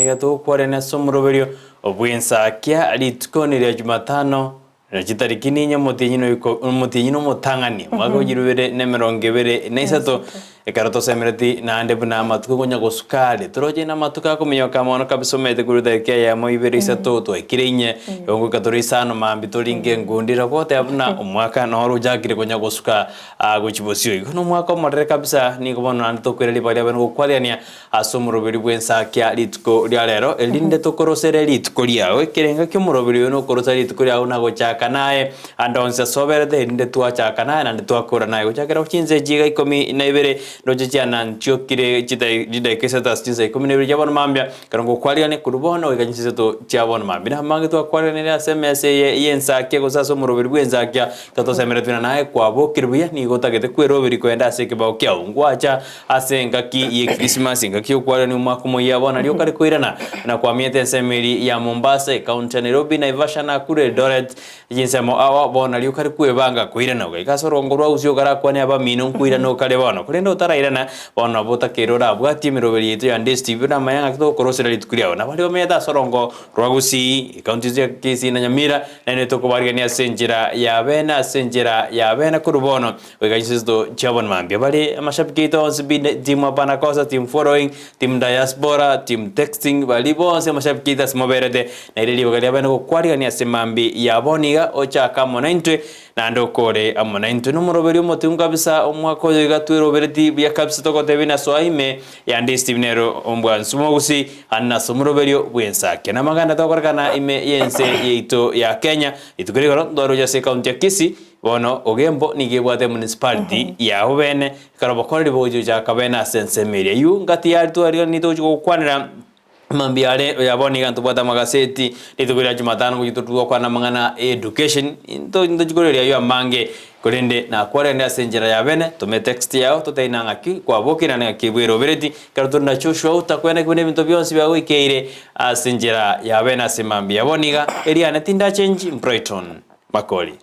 niga togokwarania ase omoroberio bw'ensakia rituko niria Jumatano na chitariki ninye omotienyi na oiko omotienyi na omotang'ani omwaka o chirubere na emerongo ebere na isato, ekero tosemereti naende buna amatuko konya gosuka are. Toroche na amatuko akominyoka mono kabisa omanyete korwa etariki eyemo ibere isato twaikire inye, igo ngoika tore isano mambia toringe enkundi ira goteba buna omwaka noro ochakire konya gosuka gochia bosio. Igo na omwaka omorere kabisa nigo bono naende tokoira ribaga riabene gokwarania Ase omoroberi bw'ensakia rituko ria rero, erinde tokorosere rituko riao. Ekerenga ki'omoroberi oyo nokorosa rituko riao na gochaka naye ande onsi ase oberete, erinde twachaka naye naende twakora naye. Gochakera chinsa echi iga ikomi na ibere ndoche chiananchiokire chidai chidaeka isato ase chinsa ikomi na ibere chia bono mambia, ekero ngokwarigania korwa bono goika chinsa isato chia bono mambia. Na amange twakwariganirie ase emesa eye y'ensakia gose ase omoroberi bw'ensakia, ekero tosemeretwe ng'a naye kwabokire buya, nigo otagete kweroberi kogenda ase ekebao kiao. Ngwacha Ase engaki ye Christmas, engaki y'okwarania omwaka omoyia bono nario okare koirana na kwamiete ensemo eria ya Mombasa, ekaunti ya Nairobi, Naivasha, Nakuru, Eldoret, chinsemo ao bono nario okare kwebanga koirana ogaika ase orongo rwa Gusii okarakwane abamino nkoirana okare bono. Korende otarairana bono nabo otakeire orabwatie emeroberi yaito ya Ndesi TV buna amaya ng'aki togokorosera rituko riao. Na baria bamenyete ase orongo rwa Gusii, ekaunti ya Kisii na Nyamira, naende tokobarigania ase enchera ya bene ase enchera ya bene korwa bono Goika chinseto chiabwo mambia bare amashabiki aito onsi pi team hapana kosa, team following, team diaspora, team texting baria bonsi amashabiki aito ase moberete naire ribaga riabene gokwarigania ase mambi ya bono iga ochake amo naintwe naende okore amo naintwe nomoroberi omotingu kabisa omwaka oyo iga twerobereti buya kabisa togotebia nasoa ime yande Steve nero ombwansu mogusi ande nase omoroberio bw'ensake namaganda togokorekana ime yense yaito ya Kenya rituko rigoro ntwaroche ase ekaunti ya Kisii Bono Ogembo nigo ebwate emunicipality yabo bene, ekero bokoreri bogochia gochaka bene ase ensemo eria. Eywo ngati yaria twariganeti togochia gokwanera mambia are oya bono iga ntobwate amagaseti, rituko ria jumatano ngochia totwe gokwana amang'ana ya education, into ntochia koreria aywo amange, korende nakwarende ase enchera ya bene, tome etext yao totebi na ng'aki kwabokire naende ng'aki bwerobereti, ekero tore na Joshua otakweneki buna ebinto bionsi biagoikeire ase enchera ya bene ase mambia. Bono iga, eriane tindachengi, Brighton Makori.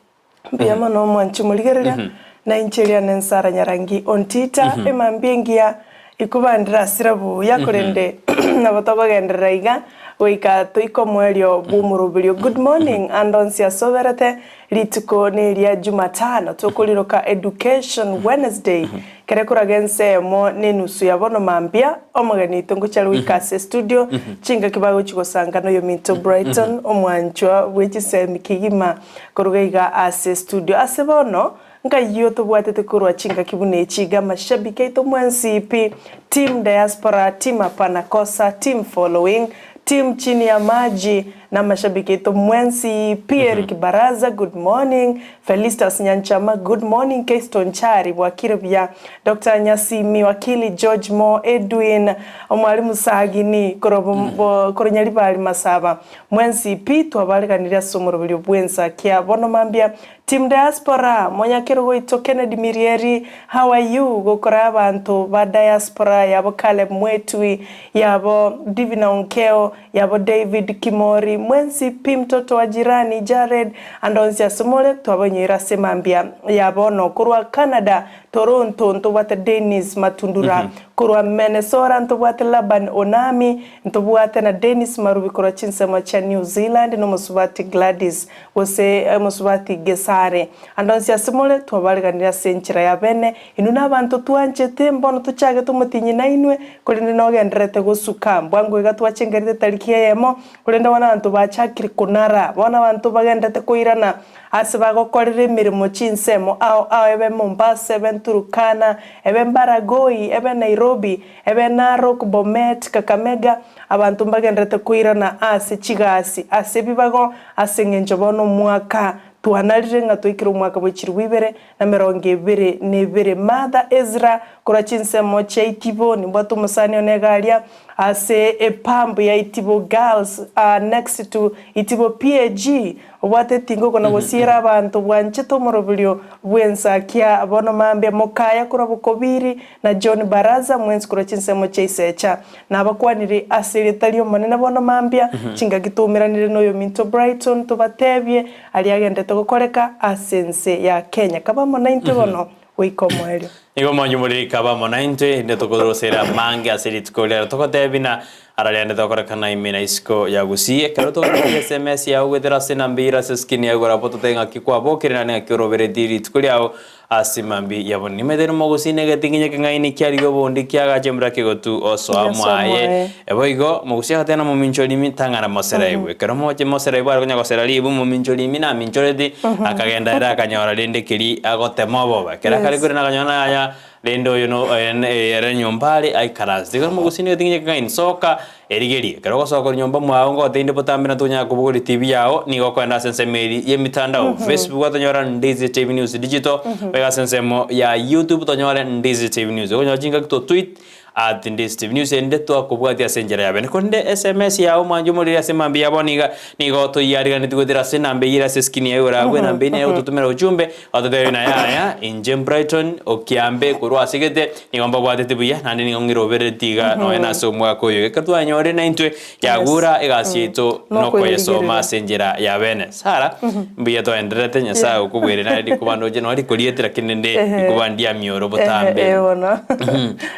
Mbuya mono omwanchi omorigereria, na inche riane Nsara Nyarangi Ontita, emambia engiya ikobandire asire buya, korende nabo tokogenderera iga goika toike omoerio bw'omoroberio. Good morning ande onsi ase oberete, rituko neria Jumatano tokoriroka Education Wednesday, kere koraga ense eyemo na enusu ya bono mambia, omogeni oito ngochia are goika ase estudio, chingaki bagochia gosanga noyominto Brighton, omwanchwa bwe chisemi kegima. Koruga iga ase estudio ase bono, nkayio tobwatete korwa chingaki buna echi iga amashabiki aito mwensi pi, team diaspora, team hapana kosa, team following, team chini ya maji, na amashabiki aito mwensi pi, Eric Baraza good morning, Felistus Nyanchama good morning, Keiston Chari bwakire buya, Doctor Nyasimi Wakili George Mo Edwin Omwalimu Sagini korwa korwa Nyaribari Masaba Mwensi pi twabareganirie ase omoroberio bw'ensa kia bono mambia. Team Diaspora, monyakerogo oito Kennedy Mirieri, how are you? Gokora abanto ba Diaspora yabo Caleb Mwetui, yabo Divina Onkeo, yabo David Kimori, mwensi pi mtoto wa jirani Jared, ande onsi ase more twabanyoire ase mambia ya bono. Korwa Canada, Toronto ntobwate Dennis Matundura, korwa Minnesota ntobwate Laban Onami, Ntobwate na Dennis Marubi korwa chinsemo chia New Zealand na omosubati Gladys gose omosubati Gesare. Ande onsi ase more twabareganire ase enchera ya bene, inwe nabanto twanchete, mbono tochagete omotinyi nainwe, korende nogendererete gosuka. Mbwango iga twachengerete etariki eyemo, korende bono abanto bachakire konara, bono abanto bagendererete koirana ase bagokorera emeremo chinsemo ao ao ebe Mombasa, ebe Turkana, ebe Baragoi, ebe Nairobi, Ebe Narok, Bomet, Kakamega, abanto mbagendererete koirana ase chigasi ase ebibago ase engencho bono omwaka twanarire ng'a toikire omwaka bwe chilifu ibere na emerongo ebere na ebere. Martha Ezra korwa chinsemo chia Itibo, nimbwate omosani one iga aria ase epump ya Itibo Girls next to Itibo PAG, Obwate etinga okona gosiera abanto bwanchete omoroberio bw'ensakia bono mambia mokaya korwa bokobiri na John Baraza mwensi korwa chinsemo chia Isecha. Nabakwanire ase erieta ri'Omonene bono mambia, chingaki twaumeranire noyominto Brighton tobatebie aria agenderete gokoreka ase ense ya Kenya. Kaba amo naintwe bono goika omoerio. Nigo mwanyu more rikaba amo naintwe, inde tokorosera amange ase rituko riaro togotebi na ara riande tokorekana ime na isiko ya Gusii. Ekero togotebi SMS yao goetera ase enamba eyio ere ase eskrini yago igoro abwo totebi ng'aki kwabokire naende ng'aki oroberetie rituko riao ase mambia ya bono. Nimanyete nomogusii na egetinginye ekeng'aini kiarigia obondi kiagacha embura kegotu osoa Osoa mwaye. mwaye. Boigo mogusia agateba na momincho rimi tang'ana moseraigwe. Ekero moche moseraigwe are konya gosera ribu momincho rimi naminchoreti akagenda ere akanyora rende keria agotema obobe. Ekero akare Yes. korende akanyora na yaya rende oyo no oyo ere nyomba are aikaranse. Igo mogusia nigo eting'inye keng'aini soka erigerie. Ekero ogosoka korwa nyomba mwao ngotebi botambe na tonyara kobogoria TV yao nigo okoenda ase ensemo eria ya emitandao Facebook otonyora Ndizi TV News Digital, boigo ase ensemo ya YouTube tonyore Ndizi TV News. Okonyora chingaki to tweet At Ndisi TV News erinde twakobwatia ase enchera ya bene. Korende SMS yao mwanche omorere ase mambia ya bono iga nigo toyiariganetie goetera ase enamba eyio ere ase eskrini yaye igoro abwo enamba eyio nere ogototomera ujumbe ototebie buna yaya inche Brighton okiambe korwa ase gete nigo mbabwatete buya naende nigo ng'irobereti iga nonya na ase omwaka oyo. Ekero twanyorire naintwe yagura egasi yaito nokoyesoma ase enchera ya bene. Sarah mbuya twaendererete Nyasaye okobwere naye rikuba ndoche nonya rikoriete lakini rende rikuba ndiamioro botambe. Ehe bono.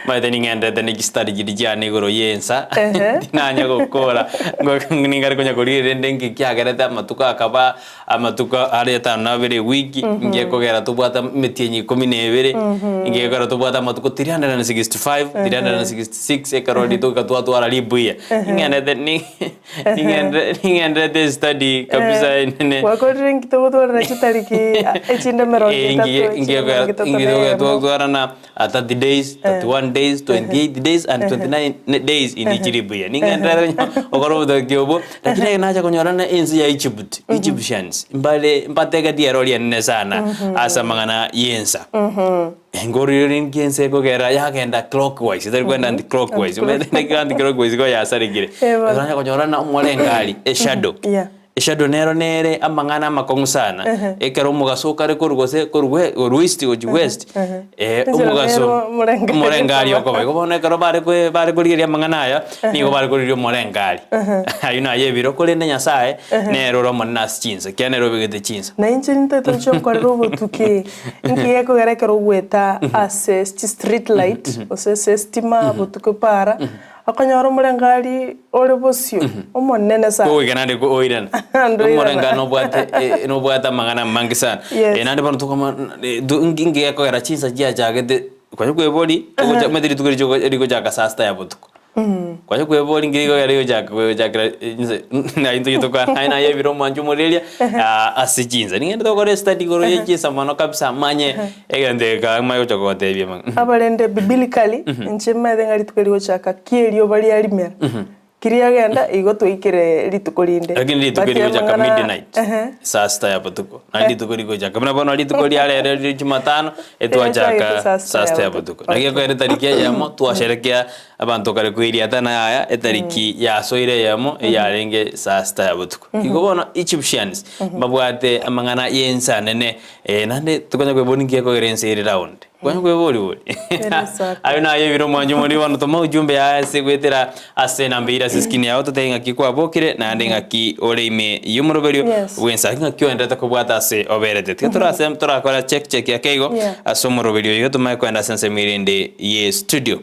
Omanyete ning'enderete ne chistudy chiria chiane igoro ya ensa tinanya gokora ningare konya korigereria rende nki kiagerete amatuko akaba amatuko are atano na abere ewiki ngekogera tobwate emetienyi ikomi na ebere ngekogera tobwate amatuko 365, 366 ekero rituko twatwara ribuya ning'endete ni. Ning'ende- Ning'enderete estudy kabisa enene. Gwakorire nki togotwarera chitariki echinde emerongo Eh, etato, ngiye- echinde ngiye emerongo etato na ngiye eyemo. twatwarana 30 days, 31 days, 28 days and 29 days indi chiri buya. Ning'enderete konya okora obotoki obwo, lakini ekero nacha konyora ng'a ense ya Egypt, Egyptians, mbare mbategetie erori enene sana ase amang'ana ya ensa. Nkorire ninki ense ekogera yagenda clockwise etari kwenda anti clockwise omanyete naki anti clockwise igo yasarekire. Eh, bono. Ekero onya konyora na omorengari eshadow, Yeah. eshadow nero nere amang'ana amakong'u sana, ekero omogaso okare korwa gose korwa we korwa east gochia west, Enchera omogaso nero omorengari omorengari okoba. okoba. Igo bono ekero bare koe bare korigereria amang'ana aya, nigo bare korigereria omorengari. Aywo naye ebiro korende Nyasaye, nere ore omonene ase chinsa, ekiagera nere obegete chinsa. Na inche nintagete gochia gokorera obotuki. Inki gekogera ekero ogoeta ase chistreet light gose ase estima botuko para, okonyora omorengari ore bosio omonene sana. Kogoika naende ko oirana. Naende oirana. Omorengari nobwate eh, nobwate amang'ana amange sana. Yes. Eh, naende bono tokoma inki gekogera chinsa chiachagete, konya kweboria, ogocha omanyete rituko riria rigochaka saa sita ya botuko. Kwanya kweboria nki igo ekero egochaka gochakera inse naye intwe tokwana naye naye ebiro omwancho omoreria ase chinsa. Ningende tokore estudy igoro ye chinsa mono kabisa manye egento eke manye gocha kogotebia mang'ana. Aba rende biblically, inche nimanyete ng'a rituko rigochaka ki erioba riarimera, ki riagenda igo twaikire rituko rinde. Lakini rituko But rigochaka amang'ana midnight, ehe. saa sita ya botuko, naende rituko rigochaka buna bono rituko ria rero ria jumatano, etwachaka saa saa sita sita ya ya botuko. botuko. Naki ekero etariki eyemo twasherekea Abanto kare koiriata na yaya etariki yasoire eyemo eyarenge saa sita ya botuko. Igo bono Egyptians mbabwate amang'ana y'ense anene eh, naende tokonya kweboria ninki gekogera ense ere round. Konya kweboria bori. Ere circle. Ayio naye ebiro mwanche more bono toma ujumbe yaye ase goetera ase enamba eria ase eskrini yao totebe ng'aki kwabokire naende ng'aki ore ime y'omoroberio Yes. bw'ense. Ng'aki oenderete kobwata ase oberete. Tiga torase torakora check check ake igo Yeah. ase omoroberio oyo iga tomanye koenda ase ensemo erende ye studio.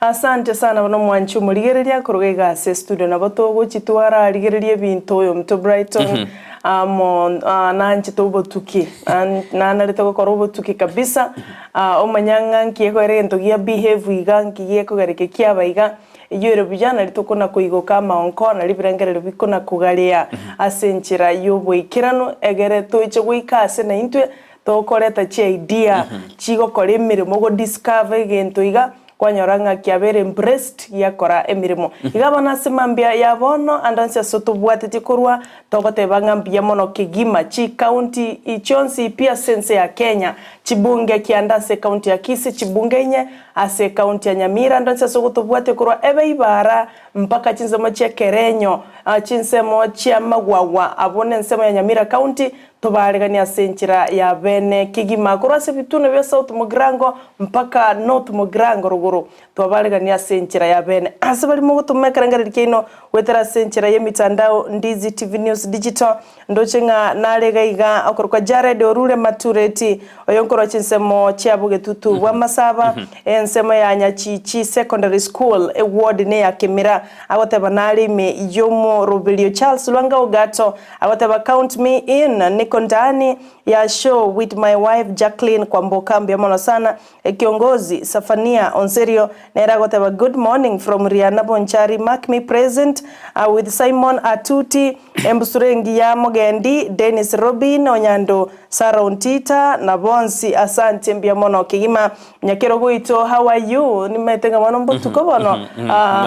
Asante sana bono omwanchi omorigereria koruga iga ase estudio nabo togochi twararigereria ebinto oyo omonto Brighton amo nanchete obotuki nanarete gokora obotuki kabisa omanya ng'a nki ekogera egento gia behave iga nki gekogera eke kiaba iga eyio ere buya nari tokona koigoka amaonko nari ebirengererio bikona kogarea ase enchera yoboikeranu egere toiche goika ase naintwe Tokoreta chiidea chigokora emeremo go discover egento iga kwanyora ng'a kiabeire embraced giakora emeremo. Iga bono ase mambia ya bono ande onsi ase tobwatetie korwa togoteba ng'a mbuya mono kegima chicounty chionsi pi ase ense ya Kenya chibunge kianda ase ecounty ya Kisii chibunge inye. Ase ekaunti ya Nyamira ande onsi ase ogotobwatia korwa ebe Ibara mpaka chinsemo chia Kerenyo, chinsemo chia Magwagwa abwo nensemo ya Nyamira County tobareganie ase enchera ya bene kegima korwa ase ebituna bia South Mugirango mpaka North Mugirango rogoro twabareganie ase enchera ya bene. Ase baria mogotoma ekerengererio kiaino goetera ase enchera y'emitandao Ndizi TV News Digital Ndoche ng'a nare iga iga okorokwa Jared orure Matureti, oyo nkorwa chinsemo chia bogetutu bw'amasaba, ensemo ya Nyachichi Secondary School, eward neya Kemira. Agoteba nare ime y'omoroberio Charles Lwanga Ogato, agoteba count me in, niko ndani ya show with my wife Jacqueline Kwamboka mbuya mono sana. Ekiongozi Safania Onserio nere agoteba good morning from Riana Bonchari mark me present with Simon Atuti Embusuro engiya Mogendi Dennis Robin Onyando Sarah Ontita na bonsi asante mbuya mono kegima Nyakero goito how are you nimaete ng'a bono mbotuko bono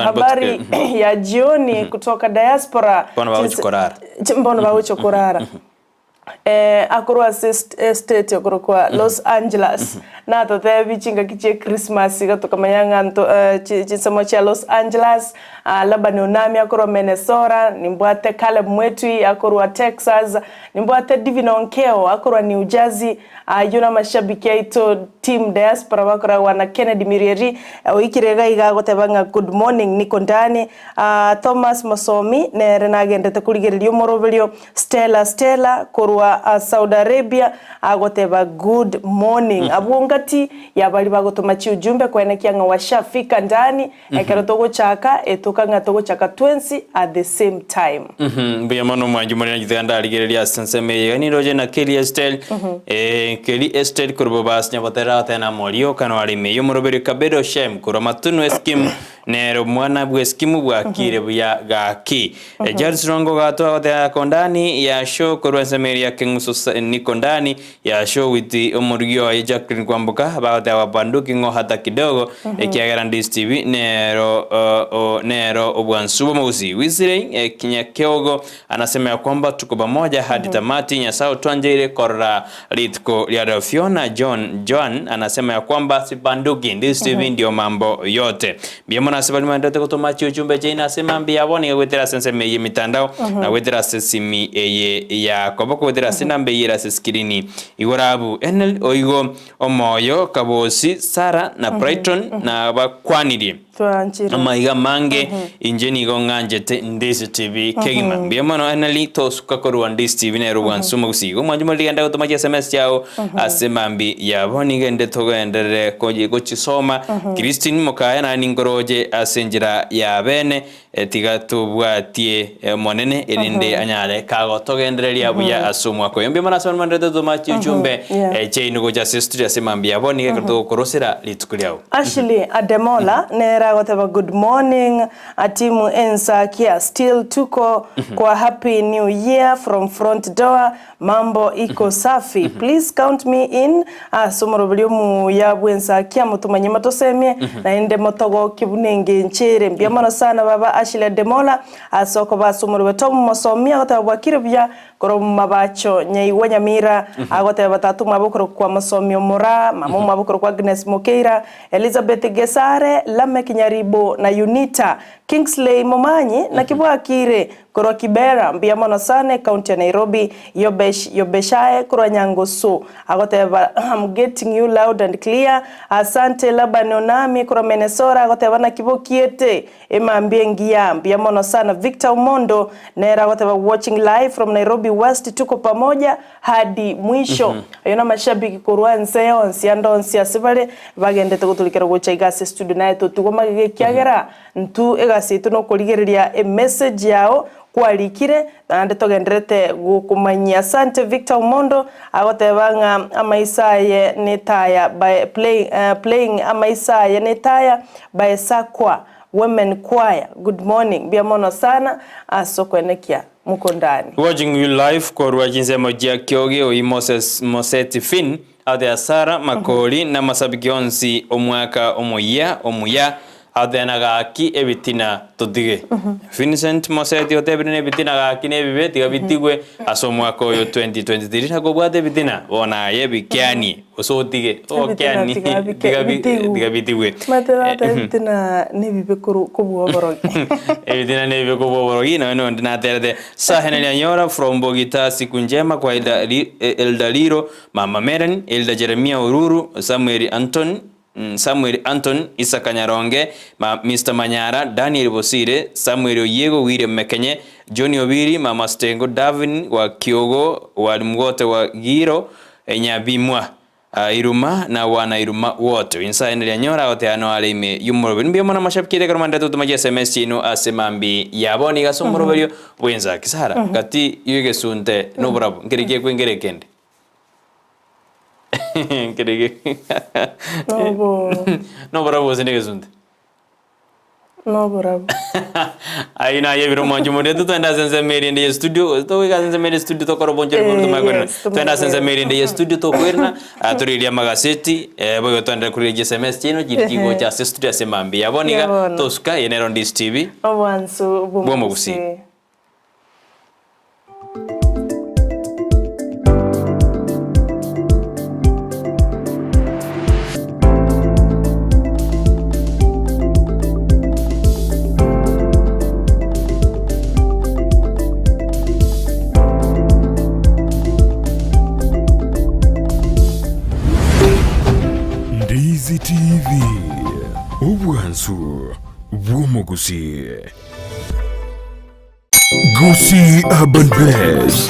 habari ya jioni kutoka diaspora Bono bagochia korara. Bono bagochia korara. Akorwa ase estate okorokwa Los Angeles, natotebi chingaki chie Christmas iga tokamanya ng'a nto chinsemo chia Los Angeles, Laban Onami akorwa Minnesota, nimbwate Caleb Mwetwi akorwa Texas, nimbwate Divine Onkeo akorwa New Jersey, ayio namashabiki aito team diaspora bakoragwa na Kennedy Mirieri, oikire iga iga agoteba ng'a good morning niko ndani, Thomas Mosomi nere nagendete korigereria omoroberio Stella Stella korwa Saudi Arabia agoteba good morning abwo ngati ya baria bagotoma chiujumbe koenekia ng'a washafika ndani ekero togochaka etoka ng'a togochaka twensi at the same time. Mbuya mono mwanchi more nachete ganda arigereria ase ensemo eye iga nindoche na Kelly Estel eh Kelly Estel korwa Bobasi nyaboterere agoteba na morio kano are ime y'omoroberi Kabedo Shem korwa Matunu Eskim Nere omwana bw'eskimu bwakire buya gaki. Charles Rongo gatwa goteba niko ndani ya show korwa ensemo eria ya Keng'uso sa niko ndani ya show with omorugi oye Jacqueline Kwamboka bagoteba wabanduki ng'o hata kidogo ekiagera Ndisi TV nero nero obwansu bw'omogusii. Wisirei Kinyakeogo Anasema ya kwamba tuko pamoja hadi tamati, Nyasaye otwancheire korora rituko ria rero. Fiona John Joan anasema ya kwamba sibanduki, Ndisi TV ndio mambo yote. Mbuya mono ase baria mwenderete gotoma chiuchumbe chiaino ase mambia yabo nigo goetera ase ensemo eye y'emitandao na goetera ase esimi eye ya koboko goetera ase enamba eye ere ase eskrini igoro abwo. Enel oigo omoyo Kabosi, Sarah na Brighton nabakwanirie. Twanchire. Amaiga amange inche nigo ng'anchete Ndisi TV kegima. Mbuya mono Eneli tosuka korwa Ndisi TV nere obwansu omogusii. Igo mwanche more rigende gotoma chi SMS chiao ase mambi yabo nigende togenderere koji gochisoma. Christine Mokaya naye ninkoroche ase enchera ya bene tiga tobwatie Omonene erinde anyare kagotogendereria buya ase omwaka oyo. Mbuya mono ase abanto mwanderete gotoma chichumbe chiaino gocha ase estudio ase mambia yabo nigo ekero togokorosera rituko riao. Ashley Ademola nere agoteba good morning timu ensakia still tuko kwa happy new year from front door mambo iko safi please count me in ase omoroberi omuya bwensakia motomanye motosemie naende motogokie buna engencho ere mbuya mono sana baba Ashley Ademola ase okoba ase omorobe Tom Mosomi agoteba bwakire buya Korwa momabacho nyaigwa Nyamira agoteba tata omwabo okorokwa kwa Mosomi Omura, mama omwabo okorokwa Agnes Mokeira, Elizabeth Gesare, Lameck Nyaribo na Unita Kingsley Momanyi naki bwakire korwa Kibera mbuya mono sana ecounty ya Nairobi Yobesh Yobeshae korwa Nyangusu agoteba I'm getting you loud and clear Asante Laban Onami korwa Minnesota agoteba naki bokiete Emambia engiya mbuya mono sana Victor Omondo nere agoteba watching live from Nairobi West tuko pamoja hadi mwisho. Ayio namashabiki korwa ense yonsi ande onsi ase bare bagendete goturikera gocha iga ase studio naye totigwa magega ekiagera ntu egasi yaito nokorigereria emessage yao kwarikire naende togenderete gokomanyia. Asante Victor Omondo agoteba ng'a amaiso aye netaya by play, playing amaiso aye netaya by Sakwa Women Choir good morning mbuya mono sana ase okwenekia moko ndani. Watching you live korwa chinsemo chia Kiogi oyi Moses Moseti Finn ate Asara Makori na amasabiki onsi omwaka omoyia omuya. Agotebana gaki ebitina totige. Vincent Moseti otebire na ebitina gaki na ebibe tiga bitigwe ase omwaka oyo 2023 na kobwate ebitina bono aye bikianie gose otige Ebitina okianie tiga bike tiga bi bitigu. tiga bitigwe. Omanyete bagoteba ebitina nebibe korwa kobua oborogi. Ebitina nebibe kobua oborogi nonya nonde naterete Saheneri Anyora from Bogita siku njema kwa Elder Ri Elder Riro, Mama Meren, Elder Jeremia Oruru, Samuel Anton Samuel Anton, Isaka Nyaronge, ma Mister Manyara, Daniel Bosire, Samuel Oyiego, William Mekenye, John Obiri, Mama Stengo, Davin wa Kiogo, Walimu wote wa Giro, Nyabimwa, Iruma na wana Iruma wote. Insae neria nyora gote ano are ime y'omoroberi. Mbuya mono amashabiki aito ekero mwanderete gotoma chi SMS chiaino ase mambi yabo nigo ase omoroberio bw'ensa. Kisara, gati y'egesunte na oborabu, nkere ki ekwengera ekende? Nkere Nobo noborabu gose negesunte? Noborabu. Ayio naye ebiro mwanche morete twende ase ensemo eria ende ye studio togoika ase ensemo ere ye studio tokore obonchori boria tomanye koirana. Yes, tomanye Twende ase ensemo eria ende ye koirana. studio tokoirana, ah, torigererie amagaseti, boigo twaenderere korigereria chisms chiaino chiria chigocha ase studio ase mambia. Ya bono iga, Ya bono. tosuka, eye nero Ndisi TV. Obwansu Bw'omogusii. bw'omogusii. Ndizi TV, obwansu bw'omogusii. Gusii Urban Blaze.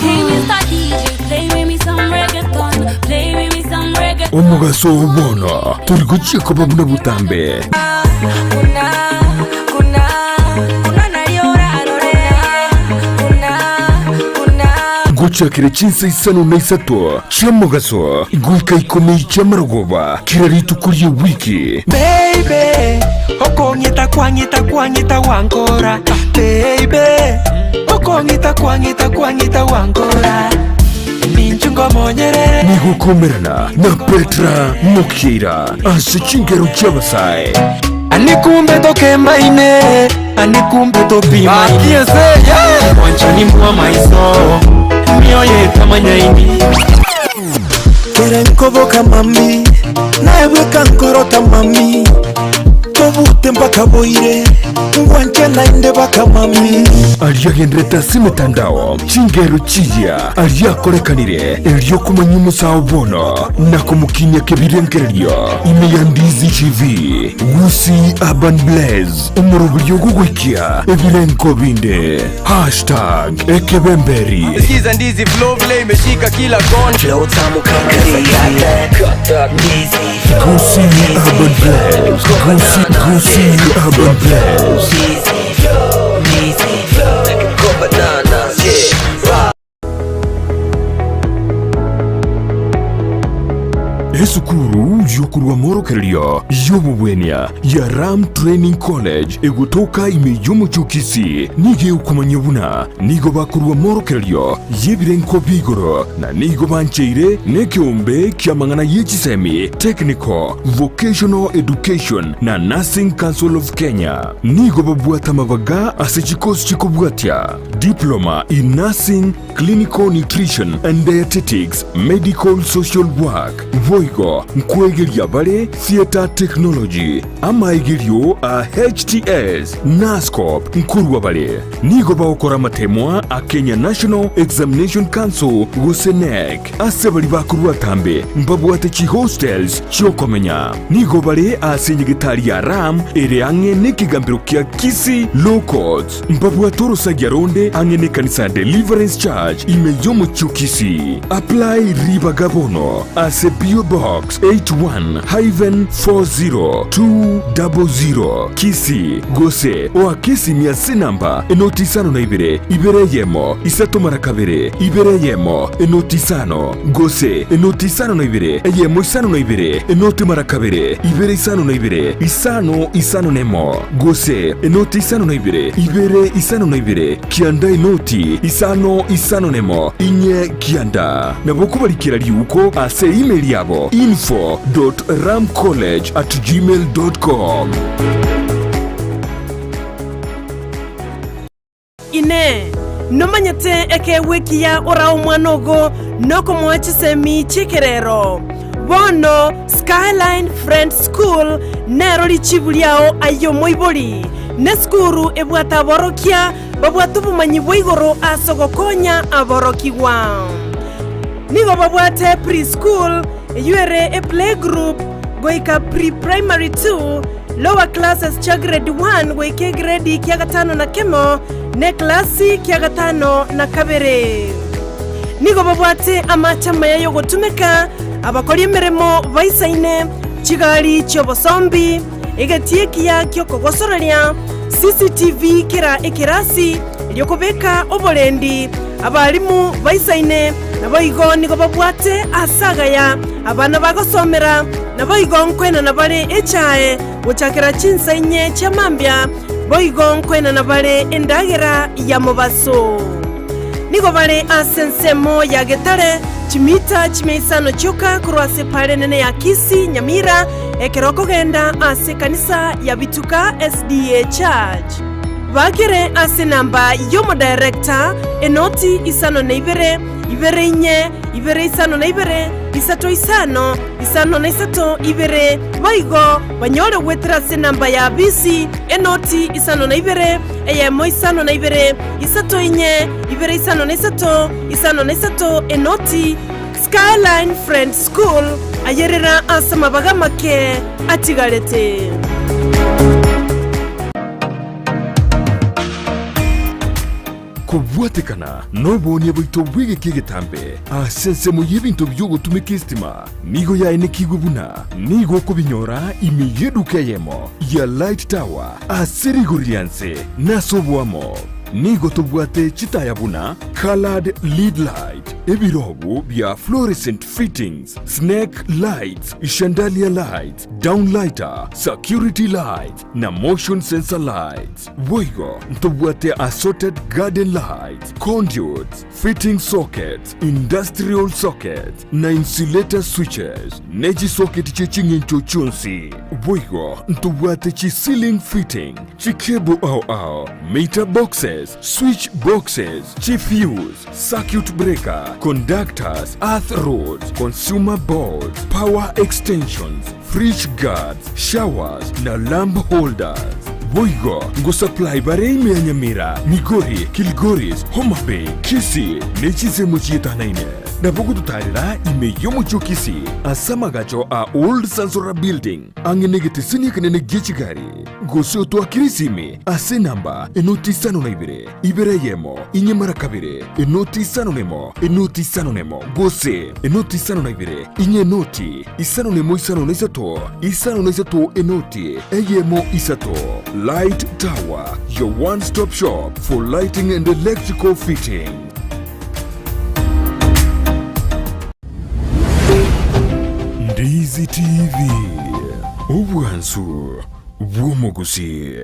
Omogaso oo bono tori gochia koba buna botambe. Gochakera chinsa isano na isato chi'omogaso goika ikomi chi'amarogoba kera rituko ri'ewiki. Baby, okong'ita kwang'ita kwang'ita gwankora Baby, okong'ita kwang'ita kwang'ita gwankora Ninchu ngomonyerere Nigokomerana na Petra Mokeira ase chingero chi'abasae. Ani kumbe tokembaine Ani kumbe topimaine Mwanchani mwa maiso Mioyo etamanyaini Kere nkoboka mami, naye bweka nkorota mami, tobute mpaka boire, ngwanche naende baka mami. Aria agenderete ase emetandao, chingero chiya aria akorekanire erio komanya omosao bono na komokinia kebirengererio ime ya Ndizi TV, Gusii Urban Blaze, omoroberio ogogoikia ebirengo binde. Hashtag ekebemberi. Sikiza ndizi flow vile imeshika kila kona Flow tamu kama ndizi. Gusii Urban Blaze. Gusii, Gusii Urban Blaze. Esukuru y'okorwa amorokererio y'obobwenia ya Ram Training College egotoka ime y'omochie o Kisii nigo egokomanya buna nigo bakorwa amorokererio y'ebirengo bia igoro na nigo bancheire nekeombe ki'amang'ana ye chisemi, Technical, Vocational Education na Nursing Council of Kenya. Nigo babwate amabaga ase chikosi chikobwatia, Diploma in Nursing, Clinical Nutrition and Dietetics, Medical Social Work, boigo nkwegeria bare Theatre Technology, amaegerio a HTS, Nurse-Corp nkorwa bare. Nigo bagokora amatemwa a Kenya National Examination Council gose KNEC. Ase baria bakorwa atambe mbabwate chihostels chi'okomenya. Nigo bare ase enyegetari ya Ram ere ang'e nekegambero kia Kisii Law Courts. Mbabwate orosagia ronde ang'e nekanisa ya Deliverance Church ime y'omochie o Kisii. Apply ribaga bono ase P.O. Box 81-40200 Kisii gose oake esimi ase enamba enoti isano na ibere, ibere eyemo, isato mara kabere, ibere eyemo, enoti isano, gose enoti isano na ibere, eyemo isano na ibere, enoti mara kabere, ibere isano na ibere, isano isano nemo. Gose enoti isano na ibere, ibere isano na ibere, kianda enoti isano isano nemo, inye kianda. Nabo kobarikera riuko ase email yabo info.ramcollege@gmail.com. Nomanyete ekeegwa ekiya orae omwana ogo nokomoa chisemi chi'ekerero. Bono Skyline Friends School nero richibu riao aye omoibori. Nesukuru ebwate aborokia babwate obomanyi bwa igoro ase ogokonya aborokigwa. Nigo babwate pre-school, eyio ere eplaygroup, goika pre-primary 2, lower classes chia grade 1 goika egredi kia gatano na kemo, na eklasi kia gatano na kabere. Nigo babwate amache amaya y'ogotumeka, abakori emeremo baisaine, chigari chi'obosombi, egetii ekiya gi'okogosoreria, CCTV kera ekerasi, erio kobeka oborendi, abalimu baisaine, naboigo nigo babwate aase agaya abana bagosomera, naboigo nkoenana bare echae gochakera chinsa inye chia mambia, boigo nkoenana bare endagera ya mobaso. Nigo bare ase ensemo ya Getare, chimita chimia isano chioka korwa ase epaara enene ya Kisii, Nyamira, ekero okogenda ase ekanisa ya Bituka SDA Church. Bakere ase enamba y'omodirector, enoti 52, 24, 52, 35, 53, 2, boigo banyore goetera ase enamba ya bisi, enoti 52, eyemo 52, 3 4, 2 53, 53, enoti. Skyline Friends School, ayerera ase amabaga amake atigarete. Kobwatekana noboonia bwaito bw'egeka egetambe ase ensemo y'ebinto bi'ogotumeka esitima nigo yaenekigwe buna nigo okobinyora ime y'eduka eyemo ya Light Tower ase rigori ria nse na ase oboamo. Nigo tobwate chitaya buna coloured lead light, ebirobu bia fluorescent fittings, snake lights, chandelier lights, downlighter, security lights na motion sensor lights. Boigo ntobwate assorted garden lights, conduits, fitting sockets, industrial sockets na insulator switches, ne chisocket chie ching'encho chionsi. Boigo ntobwate chi ceiling fitting, chicable ao ao, meter boxes, switch boxes, chifuse, circuit breaker, conductors, earth rods, consumer boards, power extensions, fridge guards, showers na lamp holders. Boigo ngosupply bare ime ya Nyamira, Migori, Kilgoris, Homa Bay, Kisii ne chinsemo chietanaine. Nabo gototarera ime y'omochie o Kisii ase amagacho a Old Sansora Building ang'e negeteseni ekenene gie chigari. Gose otoakere esimi ase enamba enoti isano na ibere, ibere eyemo, inye mara kabere, enoti isano nemo, enoti isano nemo, gose enoti isano na ibere, inye enoti isano nemo isano na isato, isano na isato enoti eyemo isato. Light Tower, your one stop shop for lighting and electrical fitting. Ndizi TV, obwansu bw'omogusii.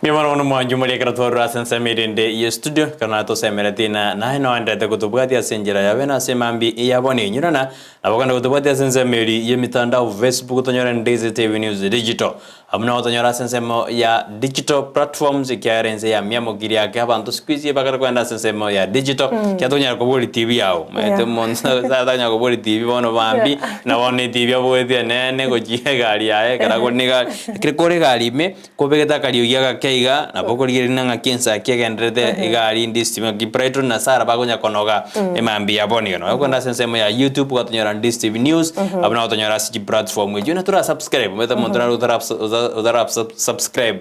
Mbuya mono mono mwanche moria ekero twarure ase ensemo erende ye studio, ekero naye tosemeretie na naye noenderete gotobwatia ase enchera ya bene ase emambi ya bono enyurana, nabo kende gotobwatia ase ensemo eri ye emitandao Facebook tonyore Ndizi TV News Digital. Abwo nabo tonyore ase ensemo ya digital platforms ekiagera ense yamiamokirie ake abanto siku hizi bakare kogenda ase ensemo ya digital, ekiagera tokonyara koboria TV yago, omanyete Yeah. omonto tanyara koboria TV bono bambi, na bono etv aboretie enene gochia egari yaye ekero akorina egari, ekero kore egari ime, Kobegete akariogi agake iga, nabo okorigereria ng'a ng'aki ensa ki egendererete egari inde estima ng'aki Brighton na Sarah bakonya konoga emambia ya bono iga. Nonya okogenda ase ensemo ya YouTube gwatonyora Ndisi TV News, abwo nabo otonyora ase chiplatform echio na tora subscribe, omanyete omonto nare otara otara subscribe,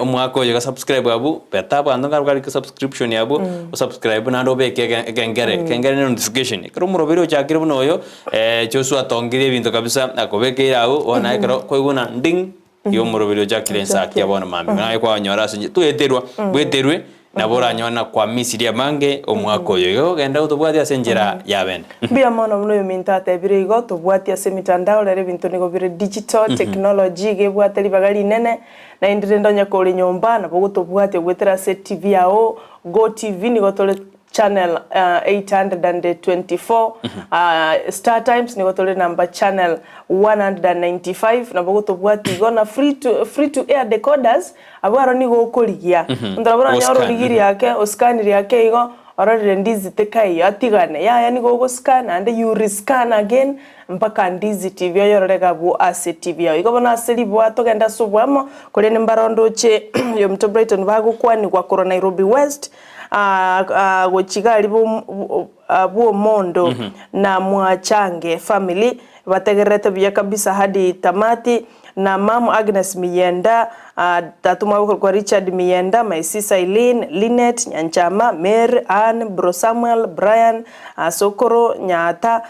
omwaka oyo iga subscribe abwo, beta abanto nkarabwo karike subscription abwo, osubscribe naende obeke ekengere, ekengere ne notification, ekero omoroberi ochakire buna oyo, Joshua atongirie ebinto kabisa, akobekeire abwo, bono naye ekero kwaigwa buna nding. Igo omoroberi ochakire ensa akia bono mambia. Naye kwanyora ase enchera toeterwa, bweterwe. Nabo oranyore na kwamisirie amange omwaka oyo. Igo genda otobwatie ase enchera ya bene. Mbuya mono buna oyominto atebire igo, tobwatie ase emitandao rero ebinto nigo bire digital, technology iga ebwate ribaga rinene, naende rende onye kore nyomba nabo ogotobwatia goetera ase TV yao, Go TV nigo tore channel 824, Star Times nigo tore number channel 195 nabo ogotobwatia igo na free to, free to air decoders Abwo aro nigo okorigia. Omonto nabo oranyore Oscan. origirie ake, oscanire ake igo, ororire ndizi tekaiyo, atigane. Yaya nigo ogoscan naende you rescan again mpaka ndizi TV oyorore iga abwo ase TV yao. Igo bono ase riboa togende ase oboamo, korende mbarondoche oyominto Brighton bagokwanigwa korwa Nairobi West, gochia iga aria bw'omondo na Mwachange family, bategererete buya kabisa hadi tamati. Na mum Agnes Miyenda, tata omwabo okorokwa Richard Miyenda, my sis Eileen, Linet, Nyanchama, Mary, Ann, bro Samuel, Brian, Sokoro Nyaata,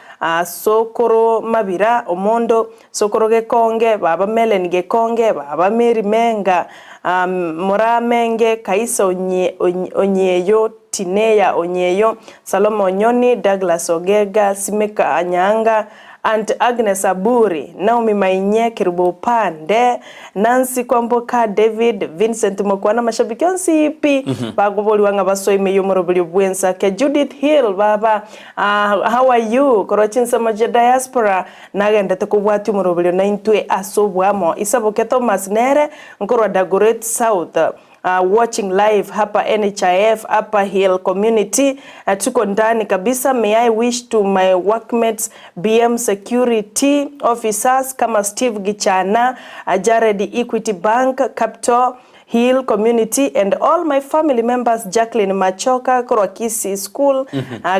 Sokoro Mabira, Omondo, Sokoro Gekonge, baba Mellen Gekonge, baba Mary Menga, Moraa Menge, Kaisa Onyeyo, Tineya Onyeyo, Salome Onyoni, Douglas Ogega, Simeka Anyanga, Aunt Agnes Aburi, Naomi Mainye, Kerubo Opande, Nancy Kwamboka, David, Vincent Mokua na amashabiki onsi pi bakoborigwa ng'a basoe ime y'omoroberio bw'ensake. Judith Hill, baba, how are you? Korwa chinsemo chia diaspora nagendete kobwatia omoroberio naintwe ase oboamo. Isaboke Thomas nere nkorwa Dagoret South. Watching live hapa NHIF Upper Hill Community tuko ndani kabisa may I wish to my workmates BM security officers kama Steve Gichana Jared Equity Bank Capital Hill Community and all my family members Jacqueline Machoka korwa Kisii School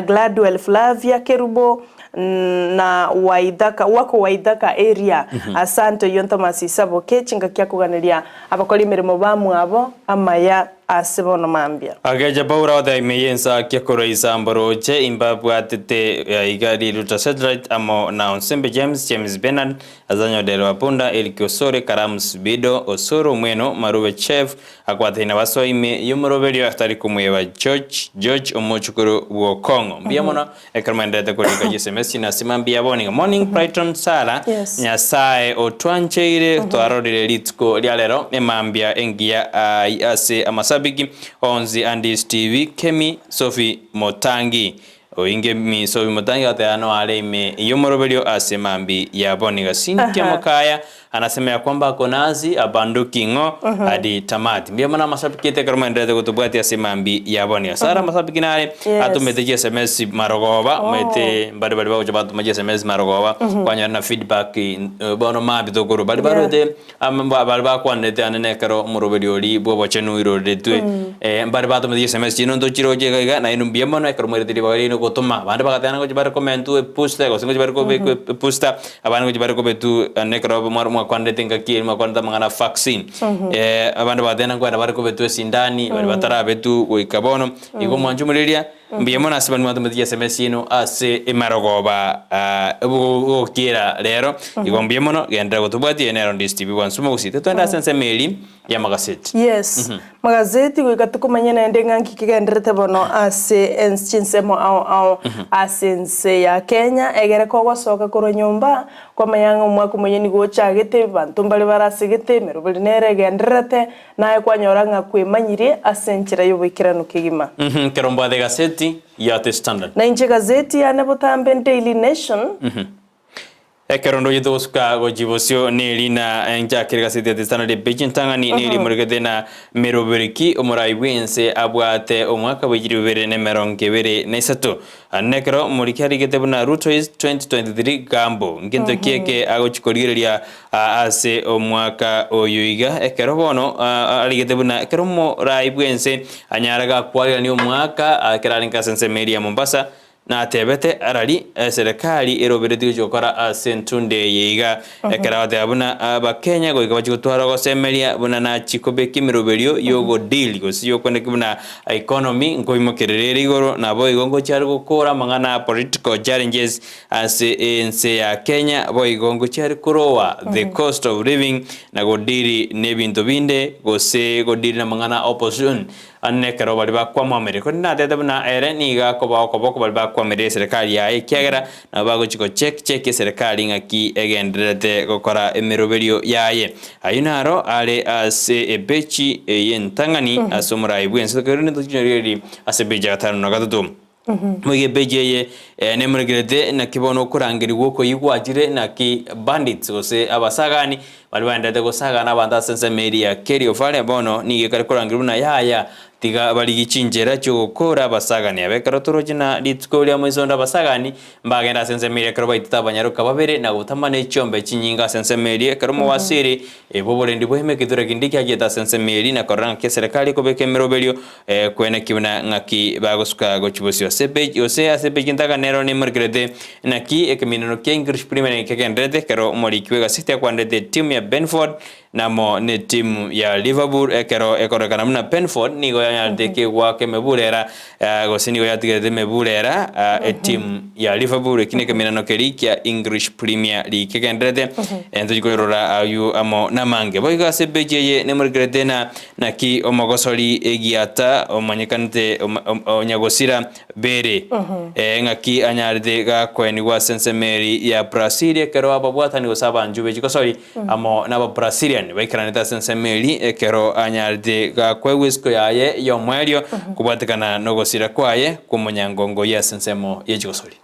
Gladwell Flavia Kerubo na Waithaka wako Waithaka area Asante oyio Thomas Isaboke chingaki akoganeria Abakori emeremo bamwabo amaya ase bono mambia. Agecha Paulo agoteeba ime y'ensakia korwa isambo roche imbabwatete aiga Riruta Satellite amo na Onsembe James, James Bernard, Azanyo Del Wapunda, Eric Osore, Karamu Sibido, Osoro Omweno, Marube Chef, akwataine nabasoa ime y'omoroberio atari komweba George George omochukuru bw'Okong'o. Mbuya mono Ekero mwenderete korika chisemesi na sima mbuya bono. Morning Brighton Sarah, Yes. Nyasae otwancheire twarorire rituko ria rero emambia engiya ai ase amasabiki onsi Andis TV Kemi Sophie Motangi oinge mi Sophie Motangi agoteba noare ime yomoroberio ase mambi ya boniga Cynthia Aha. Mokaya anasema ya kwamba ako nasi abanduki ng'o hadi tamati. Mbuya mono amasabiki aito ekero mwenderete gotobwatia ase mambi ya boniga Sarah amasabiki nare Yes. atomete chi sms marogoba omanyete mbare baria bagocha batoma chi sms marogoba kwanyora na feedback bono mambia tokorwa baria barwete baria bakwanete ande na ekero omoroberi oria bwa obochenu oiroretwe mbare batomete chi sms chiino ntochiroche iga iga naende mbuya mono ekero mwairete ribaga riaino gotoma abande bagateba ngochia bare komentwa ebooster gose ngochia bare kobekwa ebooster abande ngochia bare kobetwa ande ekero mwakwanete engaki eria mwakwanete amang'ana a vaccine abande bagateba nkoenda bare kobetwa esindani baria batarabetwa goika bono. Igo mwanche omoreria, mbuya mono ase baria mwatomete chiSMS chiaino ase emarogoba ogokiera rero. Igo mbuya mono, genderera gotobwatia eye nero Ndisi TV bwansu mogusii. Twende ase ensemo eria y'amagaseti. Yes, magazeti goika tokomanya naende ng'a nki kegendererete bono ase ens chinsemo ao ao ase ense ya Kenya, egere kogosoka korwa nyomba, kwamanya ng'a omwaka omoyia nigo ochagete, abanto mbare barasegete, emeroberi nere egendererete, Naye kwanyora ng'a kwemanyirie ase enchera y'oboikeranu kegima. Ekero mbwate egaseti ya The Standard. Na inche egazeti yane botambe Daily Nation. Ekero ndochete gosuka gochia bosio neri na nchakire egaseti ya The Standard epeji entang'ani neri emorekete na Merobereki omorai bw'ense abwate omwaka bwe chilifu bibere na emerongo ebere na isato. Ande nekero omoriki arigete buna Ruto is 2023 Gambo ngento ki eke agochi korigereria Ase omwaka oyo iga, ekero bono arigete buna ekero omorai bw'ense anyare gakwagerania omwaka, ekero arenge ase ensemo eria ya Mombasa, natebete arari eserekari eroberetie gochia gokora ase entunde eye iga, ekero agoteba buna Abakenya goika bachie gotwara ogosemeria buna nachie kobeka emeroberio y'ogodeal gose y'okoneki buna economy nkoimokerera ere igoro, naboigo ngochia are gokora amang'ana a political challenges Ase ense ya Kenya boigo ngochiare koroa the cost of living na godiri nebinto binde gose godiri namang'ana a opposition. Ande nekero baria bakwamwameire. Korende natete buna ere nigo akobaa okoboko baria bakwamire eserekari yaye, ekiagera nabo bagochia gocheck check eserekari ng'aki egendererete gokora emeroberio yaye. Ayio naro are ase epeji eye entang'ani ase omorai bw'ense. Tokerende tochinyorigererie ase epeji ya gatano na gatato. Boigo epeji eye nemorekerete naki bono okorangerigwa okoyia gwachire naki bandits gose abasagani baria baenderete gosagana abanto ase ensemo eria ya Kerio Valley bono nigo ekare korangerigwa buna yaya tiga barigie chinchera chiogokora abasagani aba ekero toroche na rituko ria moiso onde abasagani mbagende ase ensemo eria ekero baitete abanyaroka babere na gotama ne chiombe chinyinge ase ensemo eria ekero omowasiri bw'oborendi bwa eketura kende kiachiete ase ensemo eria na korora ng'aki eserekari ekobeka emeroberio Kweneki buna ng'aki bagosuka gochia bosio ase epeji gose ase epeji entang'ani nero nemorekerete naki ekeminano kia English Premier League kegendererete ekero omoriki bw'egaseti akwanderete etimu ya Benford namo netimu ya Liverpool ekero ekororekana buna Benford nigo yanyarete kegoaka emeburera gose nigo yatigerete emeburera etimu ya Liverpool eki nekeminano keria kia English Premier League kegendererete ntochi koirora aywo amo namange. Boigo ase epeji eye nemorekerete na Naki omogosori egiata omanyekanete onyagosira bere, ee, ng'aki anyarete gakoenigwa ase ensemo eri ya Brasili ekero ababwatani gose abanchwa be chigosori amo n'Ababrasilian baikaranete ase ensemo eri ekero anyarete gakoegwa esiko yaye y'omoerio kobwatekana nogosira kwaye kw'omonyangongo oyio ase ensemo ye chigosori.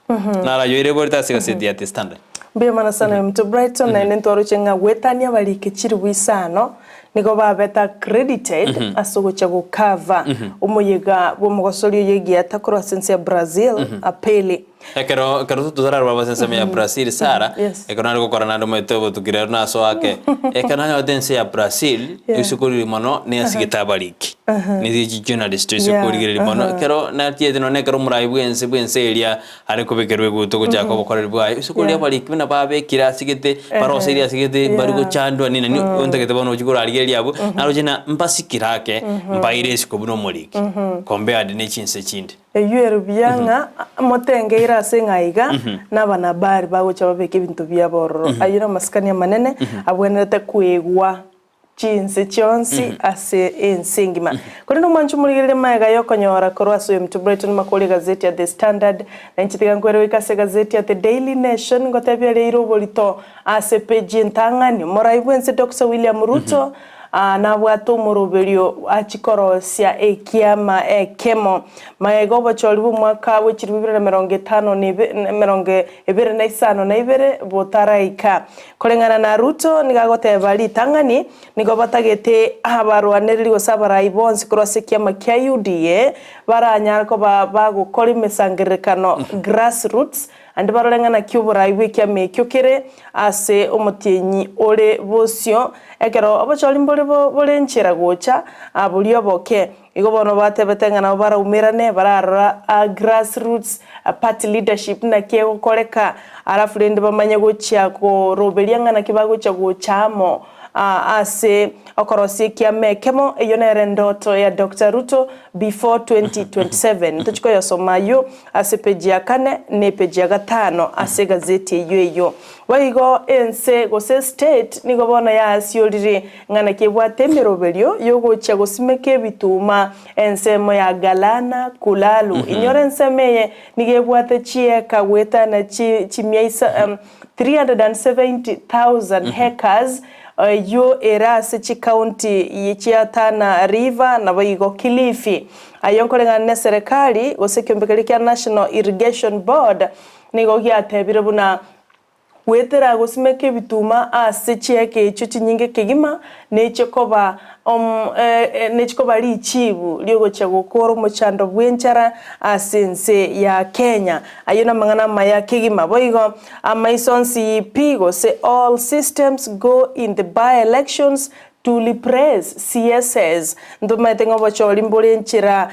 Narayoire borete ase egaseti ya The Standard. Mbuya mono sana ominto Brighton, naende ntwaroche ng'a goetania abarike chilifu isano nigo babete accredited ase ogochia go cover omoyega bw'omogosori oyo egiata korwa ase ense ya Brazil, Pele. Ekero ekero totararwa ase ensemo ya Brazil Sarah, Yes. ekero nare gokora naende omanyete obotuki rero nasoa ake, ekero nanyorete ense ya Brazil, risuko riria mono neasigete abariki, ne chijournalist risuko riria mono, ekero natiete nonye ekero omorai bwense bwense eria Are kobekerwa eguto gochaka obokoreri bwaye. Ase koria abariki buna babekire asigete, baroseirie asigete, mbari gochandwa nini nani ontagete bono ochie korarigereria abwo, naroche ng'a mbasikire ake, mbaire isiko buna omoriki, compared ne chinse chinde. Eyio ere buya ng'a motengeire ase ng'a iga nabanabari bagocha babeke ebinto biabo ororo. Ayio namasikani amanene abwenerete koegwa. chinse chionsi ase ense engima. Korende omwancho omorigereria magega y'okonyora korwa ase oyominto Brighton Makori egazeti ya The Standard, na inche tiga nkwere goika ase egazeti ya The Daily Nation ngotebia riaire oborito ase epeji entang'ani. Omorai bw'ense Doctor William Ruto nabwate omoroberio achie korosia ekiama ekemo magega obochori bw'omwaka bwe chilifu ibere na emerongo etano na emerongo ebere na isano na ibere botaraika. Koreng'ana na Ruto nigo agoteba ritang'ani nigo batagete abarwanereri gose abarai bonsi korwa ase ekiama kia UDA baranyare koba bagokora emesangererekano grassroots ande barore ng'a naki oborai bw'ekiama ekio kere ase omotienyi ore bosio ekero obochori mbore bore nchera gocha boria oboke. Igo bono batebete ng'a nabo baraumerane bararora a grassroots party leadership naki egokoreka, alafu rende bamanye gochia koroberia ng'a naki bagochia gocha amo ase okorosia ekiama ekemo, eyio nere endoto ya Doctor Ruto before 2027. Ntochie koyosoma ayio ase epeji ya kane na epeji ya gatano ase egazeti eyio eyio. Boigo ense gose estate nigo bono yaasiorire ng'a naki ebwate emeroberio y'ogochia gosimeka ebituma ensemo ya Galana Kulalu. Inyora ensemo eye nigo ebwate chieka goetana chimia 370,000 hectares eyio ere ase chikaunti chia Tana River naboigo Kilifi. Ayio nkoreng'ana neserekari gose ekiombe keria kia National Irrigation Board nigo giatebire buna Goetera gosimeka ebituma ase chieka echio chinyinge kegima, nechie koba nechie koba richibu riogochia gokora omochando bw'enchara ase ense ya Kenya. Ayio namang'ana amaya kegima. Boigo amaiso onsi pi gose all systems go in the by-elections To replace CSS. Ntomaete ng'a obochori mbore enchera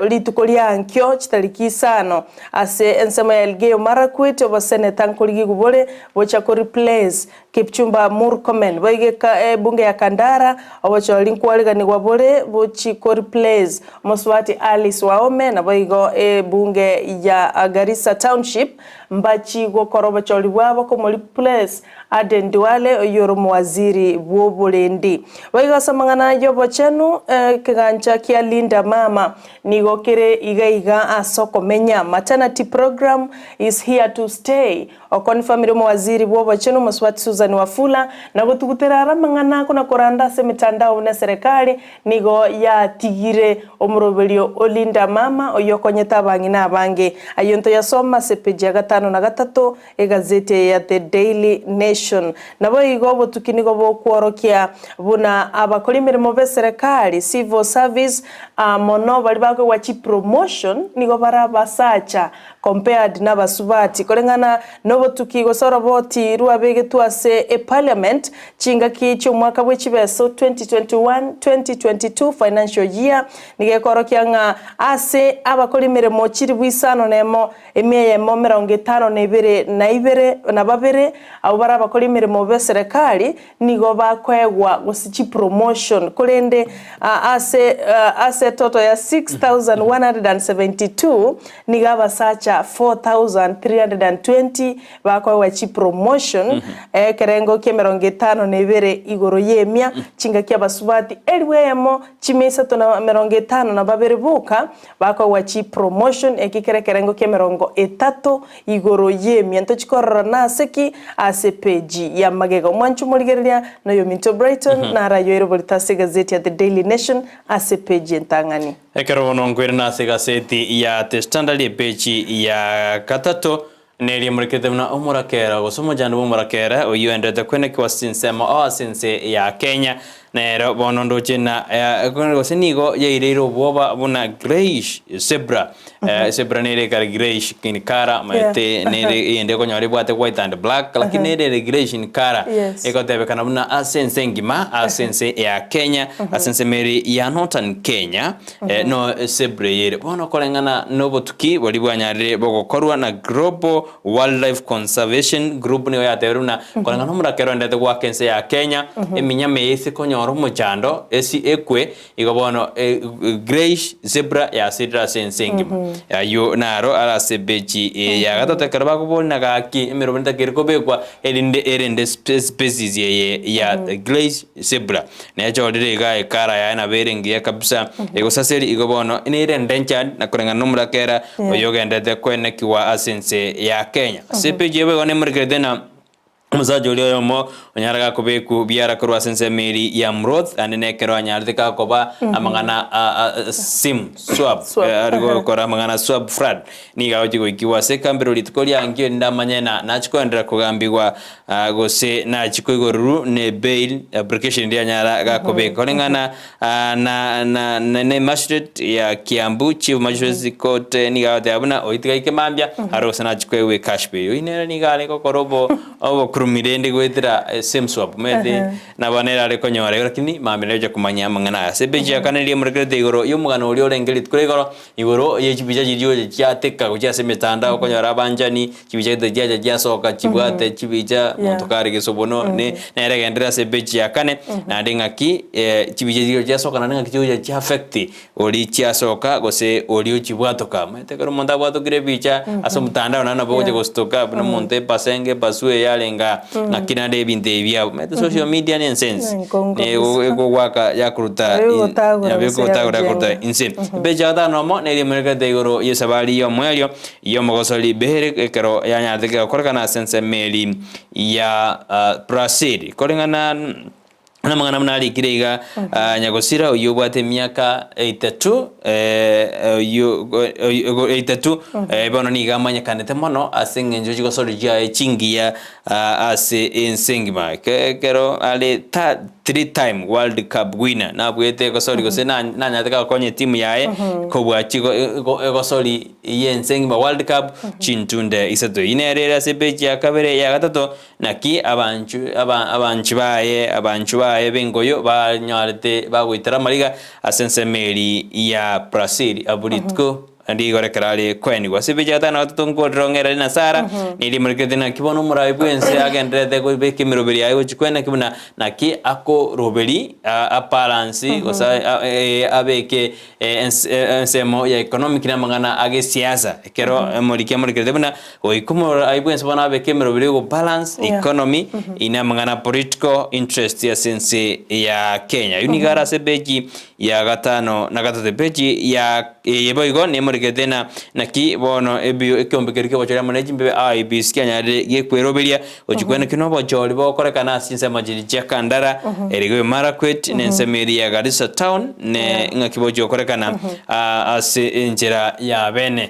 rituko ria ankio chitariki isano ase ensemo ya Elgeyo Marakwet oboseneta nkorigigwa bore bocha ko replace Kipchumba Murkomen boigo ebunge ya Kandara obochori nkwariganigwa bore bochi ko replace Mosubati Alice Wahome naboigo ebunge ya Garissa Township mbachi gokora obochori bwabo komo replace. Aden Duale oyio ore omowaziri bw'oborendi. Boigo ase amang'ana y'obochenu, ekegancha kia Linda Mama nigo kere iga iga ase okomenya, Maternity program is here to stay. Okonfamire omowaziri bw'obochenu Omosubati Susan Wafula na gotugutera are amang'ana kona koranda ase emetandao buna eserekari nigo yatigire omoroberio o Linda Mama oyio okonyete abang'ina abange. Ayio ntoyasome ase epeji ya gatano na gatato egazeti eye ya The Daily Nation. Naboigo obotuki nigo bokworokia buna abakori emeremo b'eserekari, civil service, mono baria bakoegwa chipromotion nigo bare abasacha compared nabasubati. Koreng'ana nobotuki gose oroboti rwabegetwe ase eparliament chingaki chi'omwaka bwe chibeso 2021-2022 financial year nigo ekorokia ng'a ase abakori emeremo chilifu isano nemo Emia eyemo emerongo etano na ebere na ibere na babere, abwo bare abakori emeremo b'eserekari, nigo bakoegwa gose chipromotion, korende ase ase etoto ya 6,172 nigo abasacha 4,320 bakoegwa chipromotion, ekerengo ki'emerongo etano na ebere igoro y'emia, chingaki abasubati elifu eyemo chimia isato na emerongo etano na babere boka Bakoegwa chipromotion, eki kere ekerengo ki'emerongo etato igoro y'emia. Ntochi korora nase ki? Ase peji ya magega. Omwancho omorigereria noyominto Brighton narayoire oborito ase egazeti ya The Daily Nation ase peji entang'ani. Ekero bono nkoirana ase egaseti ya The Standard epeji ya gatato, Neria emorekete buna omorakera, gose omochando bw'omorakera, oyio oenderete kwenekigwa ase chinsemo oo ase ense ya Kenya. Nero bono ndoche na gose nigo yaireire obwoba buna greyish zebra. Zebra nere ekare greyish in colour, omanyete nere eyende okonyora ebwate white and black, lakini nere ere greyish in colour. Egotebekana buna ase ense engima, ase ense ya Kenya, ase ensemo ere ya Northern Kenya, No zebra eye ere bono koreng'ana nobotuki boria bwanyarire bogokorwa na Global Wildlife Conservation Group nigo yatebire buna koreng'ana nomorakera oendete goaka ense ya Kenya eminyama eye ase konyora omochando esi ekwe igo bono greyish zebra yasirire ase ense engima. Ayio naro are ase epeji eye ya gatato ekero bakoboria na gaki emerobo netakeire kobekwa erinde erende species eye ya greyish zebra. Nechorire iga ekara yaye nabo ere engiya kabisa, egosaseri igo bono nere endenchari na koreng'ana nomorakera oyo ogenderete koenekigwa ase ense ya Kenya. Ase epeji eye boigo nemorekerete na omosacha oria oyomo onyare gakobekwa biara korwa ase ensemo eria ya Mroth naende nekero anyarete gakoba amang'ana a sim swap Swap. ari gokora amang'ana swap fraud nigo agochia goikigwa ase ekambero rituko riankio erinde amanye na nachie koenderera kogambigwa Gose nachie koigorerwa ne bail application eria anyara gakobeka koreng'ana na na ne magistrate ya Kiambu chief magistrate court nigo agoteba buna oyo tiga aike mambia aro gose nachie koegwa ecash bail. Oyio nere nigo are gokora obo obokurumi rende goetera same swap omanyete nabo nere are konyora igo lakini mambia nere ocha komanya amang'ana aya. Ase epeji ya kane riria emorekerete igoro ya omogano oria orenge rituko ria igoro Igoro ye chibicha chiria chigocha chiateka gochia ase emetandao okonyora abanchani, chibicha gete chiacha chiasoka chibwate chibicha monto kare gesobono ne nere egenderere ase epeji ya kane, naende ng'aki chibicha chiria chiasoka naende ng'aki chigocha chia affect oria chiasoka gose oria ochibwatoka. Omanyete ekero omonto abwatokire ebicha ase omotandao naende nabo ogocha gostuka buna omonto epasenge epasue yarenge aa, ng'aki naende ebinto ebi biabo. Omanyete social media ne ense ense, Enkongo kabisa. Egogwaka yakoruta Nabo egotagora nabo gose egotagora yakoruta yagojenga. inse. Epeji ya gatano nomo neri emorekerete igoro y'esabari y'omoerio y'omogosori Behere ekero yanyarete gokorekana ase ensemo eri ya Brazil. Koreng'ana namang'ana buna arikire iga, Nyagosira oyio obwate emiaka etato oyio etato bono nigo amanyekanete mono ase eng'encho chigosori chiaye chingiya Ase ense engima ekero are three time world cup winner nabwete egosori gose nanyarete gokonya etimu yaye kobua egosori y'ense engima world cup chintunde isato. Eyio nere ere ase epeji ya kabere ya gatato naki abanchu abanchi baye abanchu baye b'engoyo banyarete bagoitera amariga ase ensemo eria ya Brazil abwo rituko. Naende igoro ekero are koenigwa. Ase epeji ya gatano na gatato nkorera ong'erere na Sara, nigo rimorikete naki bono omoraai bw'ense agendererete kobeka emeroberi yaye gochia kwena ki buna naki akoroberi abalansi gose abeke ensemo ya economic na amang'ana a gesiasa. Ekero omoriki amorikerete buna goika omoraai bw'ense bono abeke emeroberi ya okobalance economy na amang'ana political interest ase ense ya Kenya. Oyio nigo are ase epeji ya gatano na gatato epeji ya eye boigo nemorikete na naki bono ebi ekeombe keria kiobochori amo ne chimbibe IEBC kianyarire gekweroberia gochia kwene ki nobochori bogokorekana ase chinsemo chiria chia Kandara, Elgeyo Marakwet na ensemo eria ya Garissa town ne ng'aki bochia gokorekana ase enchera ya bene.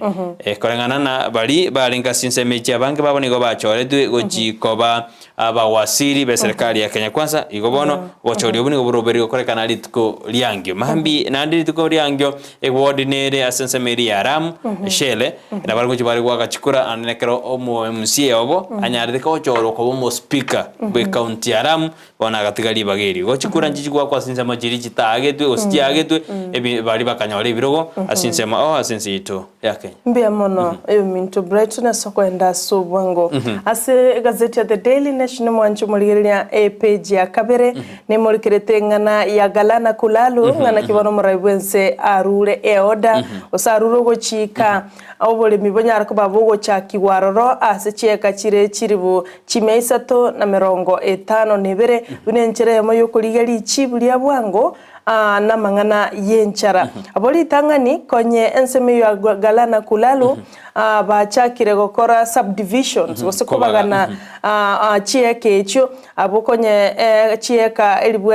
Koreng'ana na baria barenge ase chinsemo echi abange babo nigo bachoretwe gochi koba Abawasiri b'eserekari ya Kenya Kwanza, igo bono obochori obo nigo borobeire gokorekana rituko riangio. Mambia naende rituko riangio eward nere ase ensemo eria ya Lamu, Shele, nabo bagochia bare goaka chikura naende nekero omo MCA obo anyarete gochorwa koba omospeaker bwe county ya Lamu, bono agatiga ribaga erio. Igo chikura nchichi goakwa ase ensemo chiria chitaagetwe gose chiagetwe, ebi baria bakanyora ebirogo ase ensemo oo ase ense yaito. ya Kenya. Mbuya mono oyominto Brighton ase okoenda ase obwango. Ase egazeti ya The Daily Nation omwanche omorigereria epage ya kabere nemorikerete eng'ana ya Galana Kulalu ng'a naki bono omorai bwense arure eorder gose arure ogochika oboremi bonyare koba bogochakigwa aroro ase chieka chire chiribu chimia isato na merongo etano na ibere buna enchera eyemo yokorigia richibu ria bwango Aa namang'ana y'enchara. Abwo ritang'ani konye ensemo eyio ya Galana Kulalu aa bachakire gokora subdivisions gose Kobaga, kobagana aa chieka echio abwo konye chieka elifu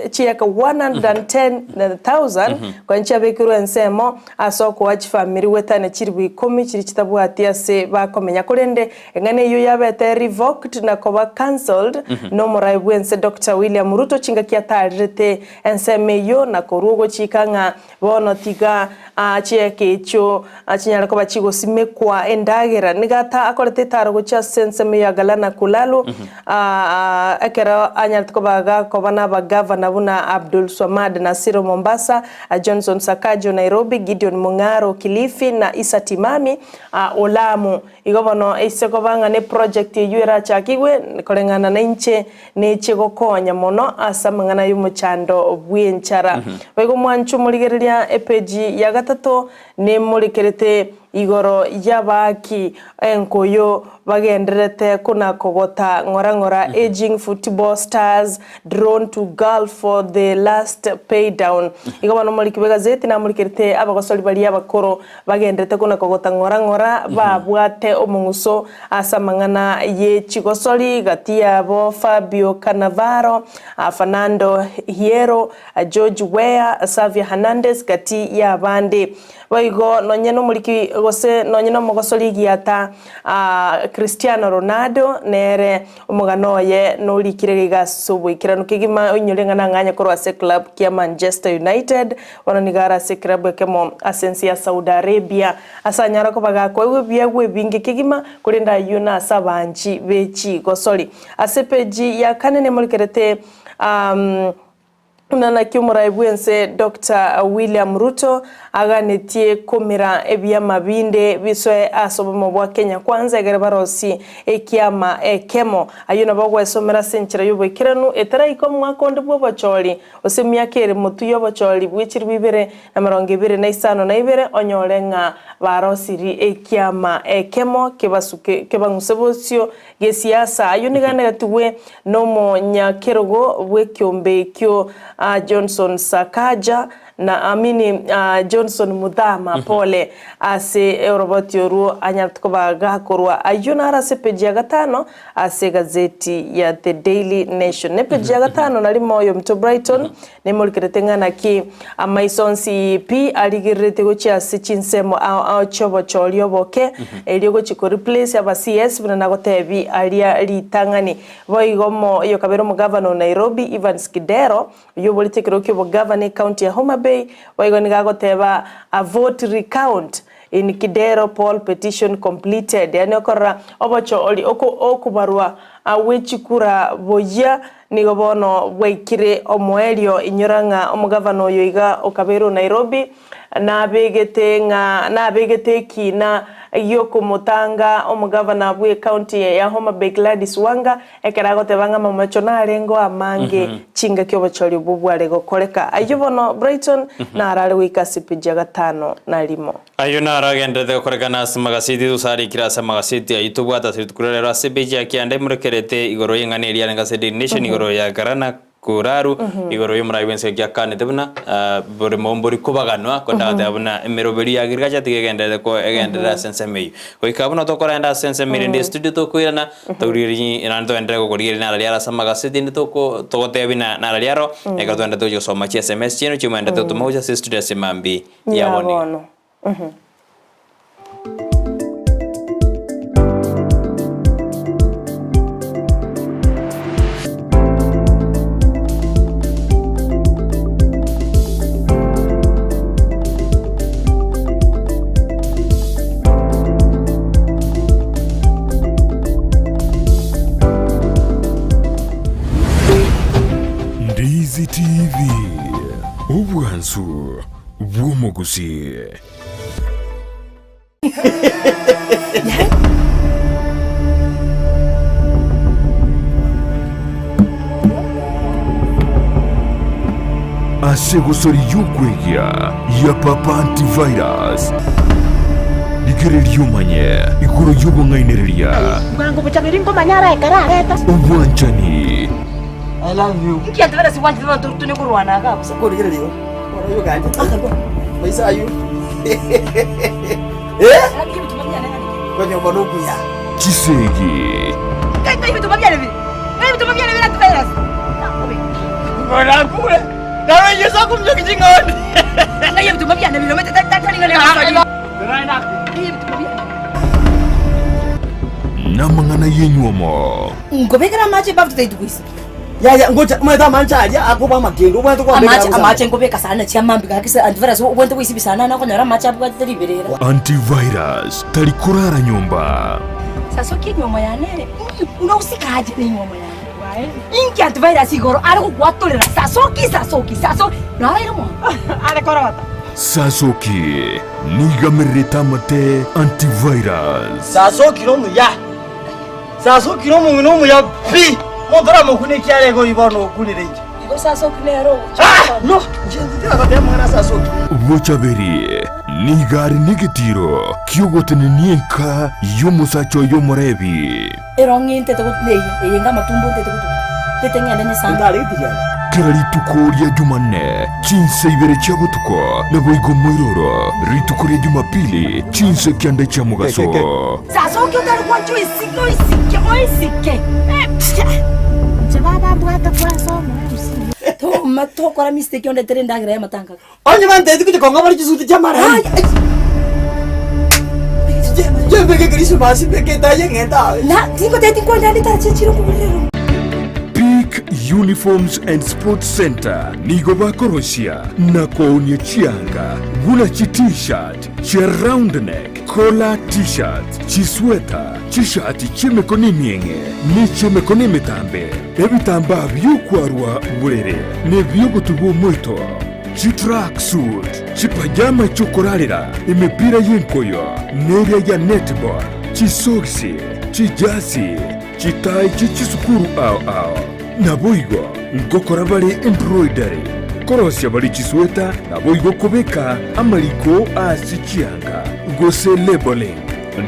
chieka 110,000 konye chiabekirwe ensemo ase okoa chifamiri goetania chilifu ikomi chiria chitabwati ase bakomenya korende Eng'ana eyio yabete revoked na koba cancelled nomorai bw'ense Doctor William Ruto chingaki atarerete ensemo eyio na korwa ogochika ng'a bono tiga chieka echio chinyare koba chigosimekwa endagera. Nigo ata akorete etaro gochia ase ensemo ya Galana Kulalu ekero anyarete koba gakoba na abagavana buna Abdulswamad Nassir o Mombasa, Johnson Sakaja o Nairobi, Gideon Mung'aro o Kilifi na Issa Timami o Lamu. Igo bono eise koba ng'a neproject eyio erachakigwe, koreng'ana nainche neche gokonya mono ase amang'ana y'omochando bw'enchara. Boigo mwanche omorigereria epeji ya gatato nemorekerete igoro y'abaaki enkoyo bagendererete kona-kogota ng'ora ng'ora Aging football stars drawn to Gulf for the last pay down. Igo bono omoriki bw'egazeti namorikerete abagosori baria abakoro Bagenderete kona-kogota ng'ora ng'ora, babwate omong'uso ase amang'ana ye chigosori gati yabo Fabio Cannavaro, Fernando Hierro, George Weah, Xavier Hernandez gati y'abande. Boigo nonye nomoriki gose nonye nomogosori egiata Cristiano Ronaldo nere omogano oye norikire iga ase oboikeranu kegima oinyore ng'a nang'anye korwa ase eclub kia Manchester United Bono nigo are ase ekerebu ekemo ase ense ya Saudi Arabia, ase anyare koba gakoegwa ebiegwa ebinge kegima, korende ayio nase abanchi be chigosori. Ase epeji ya kane nemorikerete buna naki omorai bw'ense Doctor William Ruto aganetie komera ebiama binde bisoe ase obomo bwa Kenya Kwanza egere barosie ekiama ekemo. Ayio nabo ogwesomera ase enchera y'oboikeranu etaraika omwaka onde bw'obochori Gose emiaka ere motwe y'obochori bwe chilifu ibere na merongo ebere na isano na ibere, onyore ng'a barosirie ekiama ekemo kebasuke kebang'use bosio gesiasa. Ayio nigo anegetigwe nomonyakerogo bw'ekiombe ekio Johnson Sakaja na amini Johnson Muthama pole ase oroboti orwo anyarete koba gakorwa. Ayio naro ase epeji ya gatano Ase egazeti ya The Daily Nation nepeji ya gatano na rimo oyominto Brighton nemorikerete ng'a naki amaiso onsi pi arigereretie gochia ase chinsemo ao ao chiobochori oboke erio gochia ko replace aba CS buna nagotebi aria ritang'ani. Boigo mo oyokabere omogavana o Nairobi Evans Kidero oyio oborete ekerogo kiobogavana ecounty ya Homa Bay boigo nigo agoteba a vote recount In Kidero poll petition completed, yaani okorora obochori oko okobarwa gwe chikura boyia. nigo bono bwaikire omoerio. Inyora ng'a omogavana oyo iga okabeire o Nairobi nabegete ng'a nabegete ekiina giokomotanga omogavana bw'ecounty ya Homa Bay Gladys Wanga ekero agoteba ng'a amamocho narengeo amange chingaki obochori obwo bware gokoreka. Ayio bono Brighton naro are goika ase epeji ya gatano na rimo. Ayio naro agenderete gokorekana ase amagaseti, gose arikire ase amagaseti ayio tobwate ase rituko riria rero ase epeji ya kianda emorekerete igoro y'eng'ana eria yarenge ase Daily Nation igoro ya Garana Kuraru igoro y'omorai bw'ense gaki akanete buna borimo mbori kobaganwa, korende agateba buna emeroberio ya Girgacha tiga egenderere ko egenderere ase ensemo eyio. Goika buna tokorenda ase ensemo ere rende estudio tokoirana, torigererie naende togenderere gokorigereria naro riaro ase amagaseti rende toko togotebia na naro riaro, ekero togenderete gochia gosoma chi sms chiaino chimoenderete gotoma gocha ase estudio ase mambia ya Ya bono iga. bono. Ndizi TV, obwansu. Bw'omogusi. Ase egosori y'okwegia ya Papa Antivirus, rigereria omanye igoro y'obong'ainereria, Bwango bochaberi nkomanya ara ekero areta. obwanchani, I love you. Inki antivirus gwanchete abanto tone korwana iga bosa. Korigereria igo. Bono oyo ganchete. Maiso ayio. Eh? Konyomba nokuya. Chisegi. Ngai ebituma biane bire. Ngai ebituma biane bire antivirus. Mbona akure. Nawe Yesu akumjoki ching'ondi. Ngai ebituma biane bire omanyete tari ng'a neng'asori. Ngai ebituma biane. Namang'ana y'enywomo. Nkobekera amache ebafu totagete goisibia. Yaya, ngocha, omanyete amanche aria akoba amakendu, obwenerete kwabekera Amache bosa. amache nkobeka sana chiamambi gaki se antivirus obwenerete goisibia sana na okonyora amache abwatete riberera. Antivirus tari korara nyomba. Sasokia enywomo yane ere unausika aje ne enywomo yane inki antivirus igoro are gokwatorera sasoki sasoki sasoki naraire mono Are korota. Sasoki nigamererete amate antivirus. Sasokire omuya. Sasokire omong'ina omuya pi! Omonto oramokune ekiara igo bono okunire inche. Igo Sasoki nere ogocha Ah! gokora. No! Inche tindagoteba amang'ana a Sasoki. Bochaberi nigo are negetiro ki'ogotenenia enka y'omosacha oye omorebi. Erong'i ntete got neye, eye enga amatumbo ntete gotuguta, ntete ng'ende nyesambe. Ntare getigiana. Kera rituko ria Jumanne, chinsa ibere chia botuko, naboigo moiroro, rituko ria Jumapili, chinsa kianda chia mogaso. Sasoki otari gwancha oisike oisike oisike Inche baba mbwate kwasoma MC. Toma tokora mistake ondetere endagera y'amatanga. Onye banteti gochia kong'a bare chisuti chi'amarani. Inche mbeke Christmas mbeke etayi eng'ente aye. Na tingoteti nkwenda ande tarachichire okoburerwa. Peak Uniforms and Sports Centre nigo bakorosia na koonia chianga buna chi T-shirt, chia round neck, collar T-shirts, chisweta, chishati chi'emekono emieng'e ne chi'emekono emetambe, ebitambaa bi'okwarwa borere na ebi'ogotuba omoito, chitracksuit, chipajama chi'okorarera, emepira y'enkoyo, neria ya netball, chisogisi, chijasi, chitai chie chisukuru ao ao. Naboigo ngokora bare embroidery, korosia bare chisweta, naboigo kobeka amariko ase chianga, gose labeling.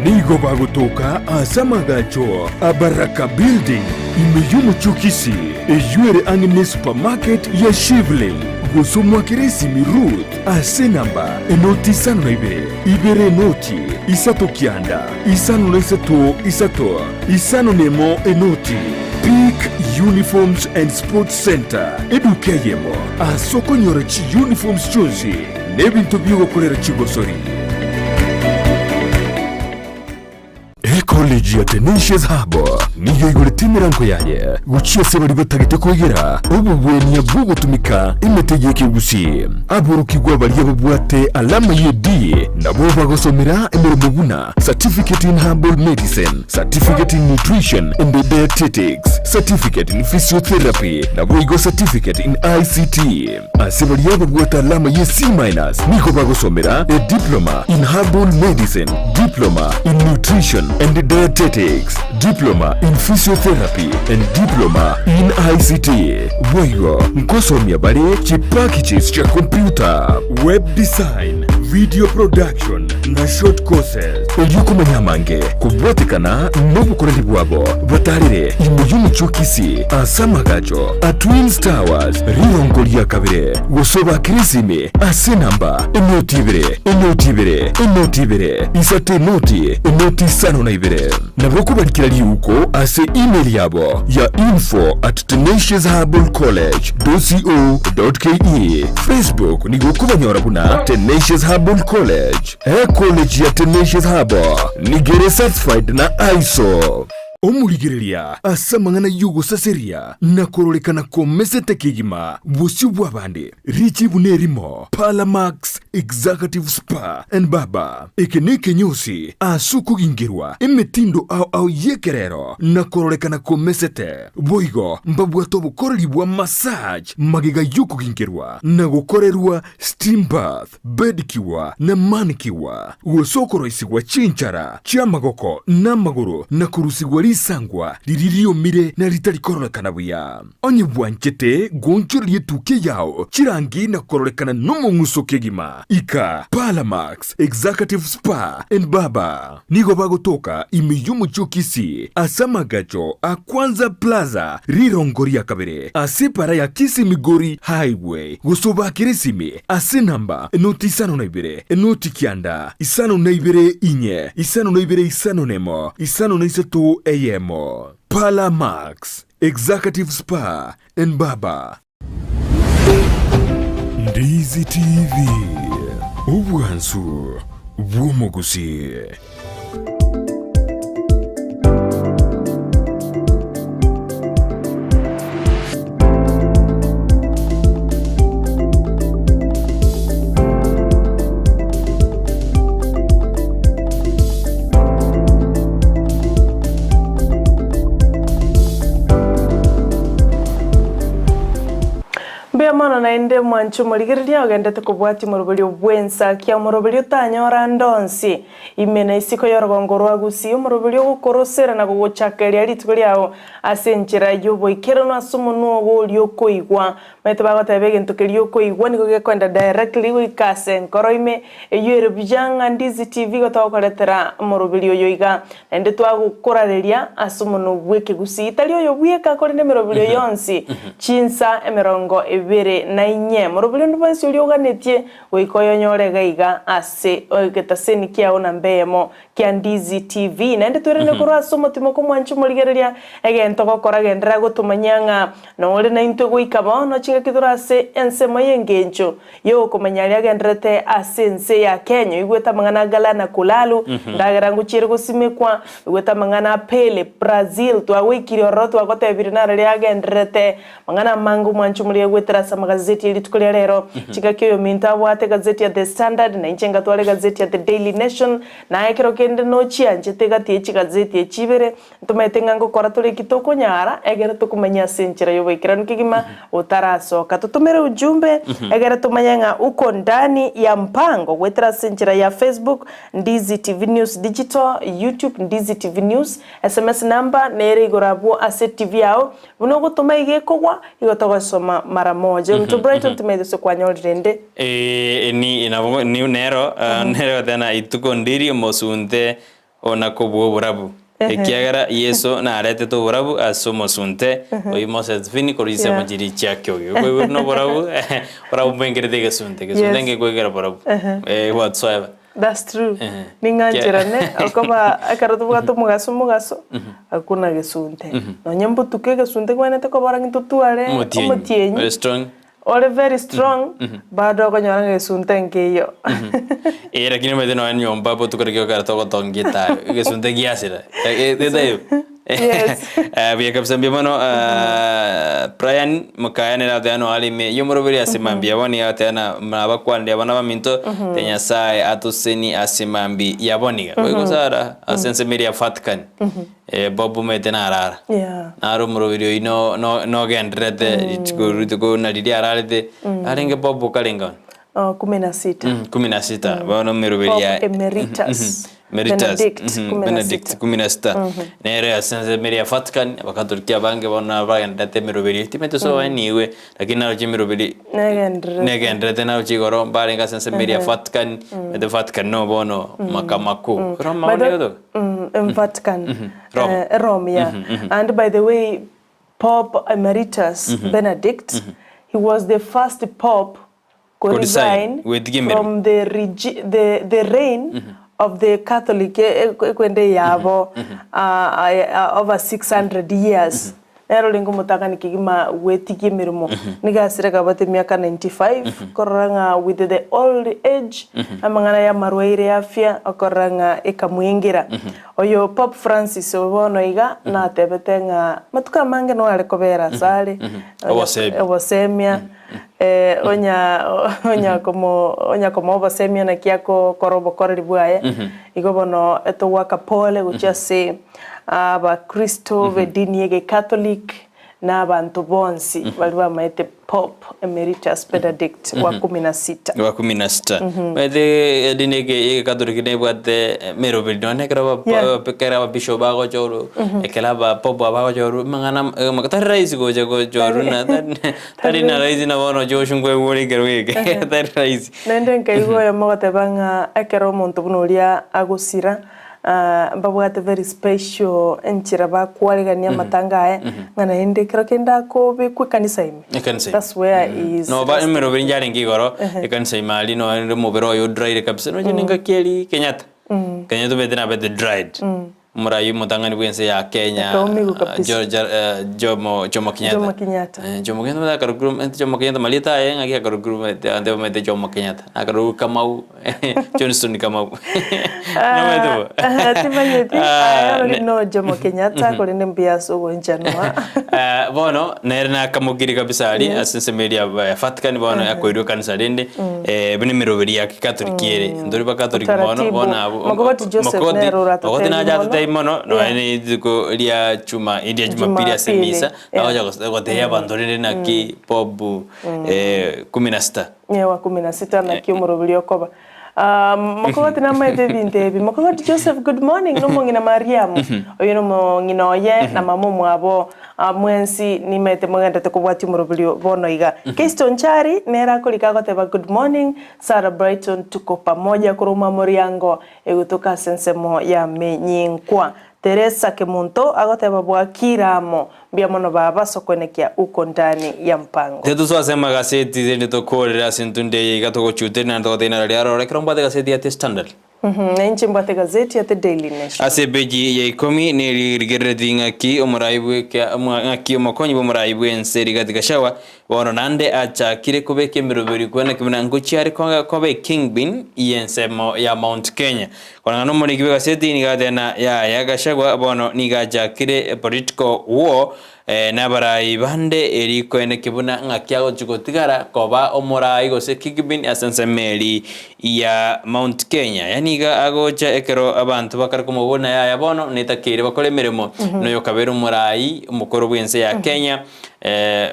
Nigo bagotoka ase amagacho a Baraka Building, ime y'omochie o Kisii, eyio ere ang'e ne supermarket ya Shivling. Gose omoakere esimi Ruth ase enamba enoti 52, ibere enoti, isato kianda, 53 isato, 51 enoti. Peak Uniforms and Sports Centre, eduka eyemo ase okonyora chiuniforms chionsi na ebinto bi'ogokorera chigosori. Eko. Ecollege ya Tenacious Hub nigo eigorete emerango yaye gochia ase baria batagete koegera obobwenia bw'ogotumeka emete y'ekegusii. Aborokigwa baria babwate alama ye D nabo bagosomera emeremo buna Certificate in Herbal Medicine, Certificate in Nutrition and Dietetics, Certificate in Physiotherapy naboigo Certificate in ICT. Ase baria babwate alama ye C minus nigo bagosomera a Diploma in Herbal Medicine, Diploma in Nutrition and Dietetics, Diploma in Physiotherapy and Diploma in ICT. Boigo nkosomia bare chipackages chia computer, web design, video production na short courses. Erio komanya amange kobwatekana nobokoreri bwabo batarire ime y'omochie o Kisii ase amagacho a Twins Towers rirongo ria kabere gose obakere esimi ase enamba enoti ibere enoti ibere enoti ibere isato enoti enoti isano na ibere. Nabo okobarikera riuko ase email yabo ya info at tenaciousherbalcollege dot co dot ke. Facebook nigo okobanyora buna Tenacious Herbal College. Ecollege ya Tenacious Herbal nigo ere certified na ISO. Omorigereria ase amang'ana y'ogosaseria na kororekana komesete kegima bosio bw'abande, richibu nerimo, Parlamax Executive Spa and Barber. Eke nekenyosi ase okogingerwa emetindo ao ao y'ekerero na kororekana komesete. Boigo mbabwate obokoreri bwa massage magega y'okogingerwa na gokorerwa steam bath. Bedicure na manicure, gose okoroisigwa chinchara chi'amagoko na amagoro na korusigwa risangwa riria riomire na ritari kororekana buya. Onye bwanchete goonchoreria etukia yao chirangi na kororekana nomong'uso kegima, ika Parlamax Executive Spa and Barber. Nigo bagotoka ime y'omochie o Kisii ase amagacho a Kwanza Plaza rirongo ria kabere ase epara ya Kisii Migori Highway gose obakere esimi ase enamba enoti 52 enoti kianda 52 inye 52 51 53 eyemo. Parlour Max Executive Spa and Barber. Ndizi TV, obwansu bw'omogusii. Mbuya mono naende mwanche omorigereria ogendete kobwatia omoroberio bw'ensa kia omoroberio otanyora ande onsi ime na isiko y'orogongo rwa Gusii omoroberio ogokorosera na gogochakeria rituko riao ase enchera y'oboikeranu ase omonwa ogo oria okoigwa Omanyete bagoteba egento keria okoigwa nigo gekoenda directly goika ase enkoro ime, eyio ere buya ng'a Ndizi TV igo togokoretera omoroberio oyo iga. Naende twagokorareria ase omonwa bw'ekegusii, tari oyo bweka korende emeroberio yonsi, chinsa emerongo ebere na inye. Moroberio onde bwensi oria oganetie goika oyonyore iga iga ase egetaseni kiao namba eyemo kia Ndizi TV. Naende twerende korwa ase omotima kw'omwanchi omorigereria, egento gokora genderera gotomanyia ng'a nore naintwe goika bono chingaki tore ase ensemo y'engencho y'okomanya aria agendererete ase ense ya Kenya. Oigwete amang'ana a Galana Kulalu, ndagera ngochiere gosimekwa, oigwete amang'ana a Pele, Brazil, twagoikirie ororo twagotebirie nararia agendererete Amang'ana amange omwanchi omorigia goetera ase amagazeti e rituko ria rero. Chingaki oyominto abwate egazeti ya The Standard, na inche ngatwara egazeti ya The Daily Nation, na ekero kende nochianchete egati ye chigazeti echi ibere, ntomaete ng'a ngokora tore eki tokonyara, egere tokomanye ase enchera y'oboikeranu kegima otarasoka. Totomere ujumbe, egere tomanye ng'a uko ndani ya mpango goetera ase enchera ya Facebook, Ndizi TV News Digital, YouTube, Ndizi TV News, SMS number nere igoro abwo ase TV yao, Buna ogotoma iga ekogwa, igo togosoma mara moja. Ominto Brighton timanyeti gose kwanyorire ende. Ee, ni nabo ni nero nere goteba ituko ndiri omosunte ona kobua oborabu, ekiagera Yeso naretete oborabu ase omosunte oyio Moses Fini korwa chinsemo Yeah. chiria chia kiogi. Okoigwa buna oborabu oborabu mbwengerete egesunte, egesunte Yes. ngekwegera borabu eh whatsoever. That's true. Ehe. Ning'ancherane okoba ekero tobwate omogaso omogaso hakuna gesunte. Nonye mbotuko egesunte kwenerete kobora ng'a totware Omotienyi. omotienyi Very strong. Ore very strong, bado okonyora ng'a egesunte nkeiyo. Eh, lakini omanyete nonya nyomba botuko riria ekero togotongia etayo, egesunte giasira, etaiyo? Yes. Buya kabisa mbuya mono Brian Mokaya nere agoteba noyo are ime y'omoroberi ase mambia bono nigo agoteba na nabakwanire abana baminto te Nyasaye atosesenie ase mambia ya bono iga. Boigo Sarah ase ensemo eria ya Vatican, Bob omanyete narara. Yeah. Naro omoroberi oyio no- no- nogendererete rituko rituko na riria ararete, arenge Bob karenge one? Oh, kumi na sita. Kumi na sita bono emeroberi Pope ya Emeritus Emeritus, Benedict kumi na Benedict sita. kumi na sita. Nere ase ensemo eria ya Vatican, abakatoliki abange bono abagendererete emeroberi eyio, timanyeti gose niigwe, lakini naroche emeroberi Negendererete. negendererete naroche igoro mbarenge ase ensemo eria ya Vatican, omanyete Vatican no bono makao makuu. Roma By bono the nigo toka? In Vatican. Rome. Rome, yeah. And by the way, Pope Emeritus Benedict, he was the first pope ko Ko-resign, resign goetigia emeremo. from the, regi- the, the reign of the Catholic e- e- ekwende yabo over 600 years. Nere orenge omotang'ani kegima gwetigia emeremo nigo asire kabwate emiaka 95 korora ng'a with the old age amang'ana y'amarwaire y'afya okorora ng'a ekamwengera. Oyo Pope Francis oyo bono iga natebete ng'a matuko amange nigo are kobera asare Obosemia. obosemia onya onya komo onya komoa obosemia naki akokora obokoreri bwaye, igo bono etogoaka pole gochia ase Abakristo b'edini y'Egekatholiki na abanto bonsi baria bamaete Pope Emeritus Benedict wa kumi na sita. Wa kumi na sita. Omanyete edini eke y'Egekatholiki nebwate emeroberi nonye ekero ba Yeah. ekero ababishop bagochorwa, ekero abapope bagochorwa, amang'ana ama tari rahisi gocha gochorwa na tari na rahisi na bono oche gochungwa egure ekero geke, tari rahisi. Naende nkaigwa oyomo ogoteba ng'a ekero omonto buna oria agosira, Mbabwate very special enchera bakwaregania amatanga aye, ng'a naende ekero kende akobekwa ekanisa ime. Ekanisa ime. That's where he is. Noba emeroberi inche arenge igoro, ekanisa ime aria noe omobere oye odraire kabisa, nonya na engaki eria Kenyatta, Kenyatta omanyete nabete dried, omorai omotang'ani bwa ense ya Kenya, Akaumigwa kabisa. Jo- Ja- Jomo Jomo Kenyatta. Jomo Kenyatta. Jomo Kenyatta omanyete akarokirwe omanyete Jomo Kenyatta marieta aye ng'aki akarokirwe omanyete abanto bamaete Jomo Kenyatta, akarokwa Kamau. Johnson Kamau. Nomanyete bo? Ah, timanyeti. Ah, Aye ori ne- no Jomo Kenyatta korende mbuya ase ogwenchanwa. Eh, bono nere nakamokiri kabisa aria ase ensemo eria ya Vatican bono akoirwa ekanisa rende eh, buna emeroberi ya Kikatoliki ere ntori bakatoliki mono Utaratibu. bono abwo Mokogoti Joseph Mokogoti- nere oratotebi Mokogoti nache mono. atotebi mono nonya Yeah. na rituko ria chuma ria Jumapili ase Jumapili, emisa yeah. agocha gose- gotebia abanto rende naki Pope eh, kumi na sita Wa kumi na sita naki omoroberi okoba. Ah, Mokogoti namaete ebinto ebi. Mokogoti Joseph, good morning. Nomong'ina Mariamu. Oyo nomong'ina oye na mama omwabo. Ah, mwensi nimaete mogendete kobwatia omoroberi bono iga. Kesto Nchari nere akorika agoteba good morning. Sarah Brighton tuko pamoja korwa Mwamoriango egotoka ase ensemo ya Menyinkwa. Teresa Kemunto agoteba bwakire amo. Mbuya mono baba sokoenekia uko ndani ya mpango. Tiga tosoe ase amagaseti rende tokorere ase entunde eye iga togochuteria naende togotebi naro riaroro ekero mbwate egazeti ya The Standard. Na inche mbwate egazeti ya The Daily Nation. Ase epeji ya ikomi nerigerereti ng'aki omorai bw'eke ng'aki omokonyi bw'omorai bw'ense Rigathi Gachagua Bono naende achakire kobeka emeroberi kweneki buna ngochia are koba ekingpin y'ensemo ya Mount Kenya. Koreng'ana nomoriki bw'egaseti nigo agateba na yaya Gachagua bono nigo achakire political war nabarai bande eri koeneki buna ng'aki agochia gotigara koba omorai gose kingpin ase ensemo eri ya Mount Kenya. Yaani iga agocha ekero abanto bakare komobua buna yaya bono netakeire bakore emeremo noyokabera omorai omokoro bw'ense ya Kenya.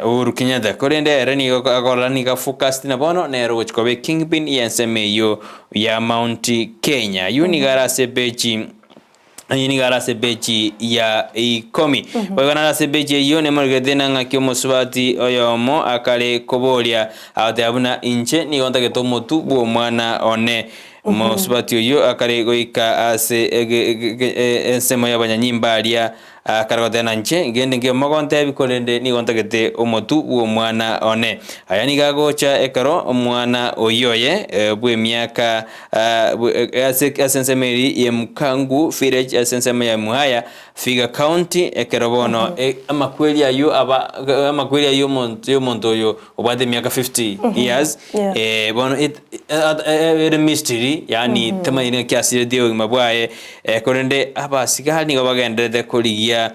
Uhuru Kenyatta, korende ere nigo akorora nigo afocused na bono nere ogochia koba ekingpin y'ensemo eyio ya Mount Kenya. Ayio nigo are ase epeji ayio nigo are ase epeji ya ikomi. Boigo nare ase epeji eyio nemorikete na ng'aki omosubati oyomo akare koboria agoteba buna inche nigo ntagete omotu bw'omwana one. Omosubati oyio akare goika ase ege- ege- ensemo y'abanyanyimba aria. Akare goteba na inche, Ngende nke mogontebi, korende nigo ntagete omotu bw'omwana one. Aya nigo agocha ekero omwana oyio oye bw'emiaka ase ase ensemo eria ya Mkangu village ase ensemo ya Muhaya, Vihiga County, ekero bono amakweri ayio aba amakweri ayio omonto y'omonto oyo obwate emiaka 50 years, Yeah. bono it ere mystery yaani tamanyiri ng'aki asiretie obogima bwaye. Korende abasigari nigo bagendererete korigia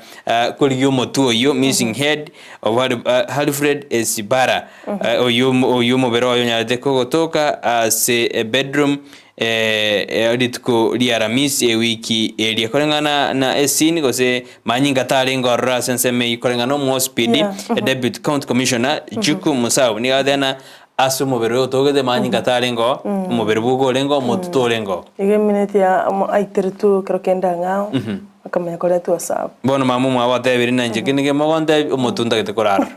korigia omotwe oyio missing head of Alfred Esibara oyio oyio omobere oye onyarete kogotoka ase ebedroom rituko ria Aramisi ewiki eria. Koreng'ana na esini gose manyinga tarenge ororo ase ensemo eyio koreng'ana omosipidi deputy county commissioner Juku Musau nigo agoteba ng'a Ase omobere oyo otogete manyinga tarengeo, omobere bwoka orengeo, omotu torengeo. Igo emineti ya aiteretwe ekero kende ang'ao, akamanya koretwa ase abwo. Bono mama omwabo atebirie na inche kende kemo ogontebia, omotu ntagete korara.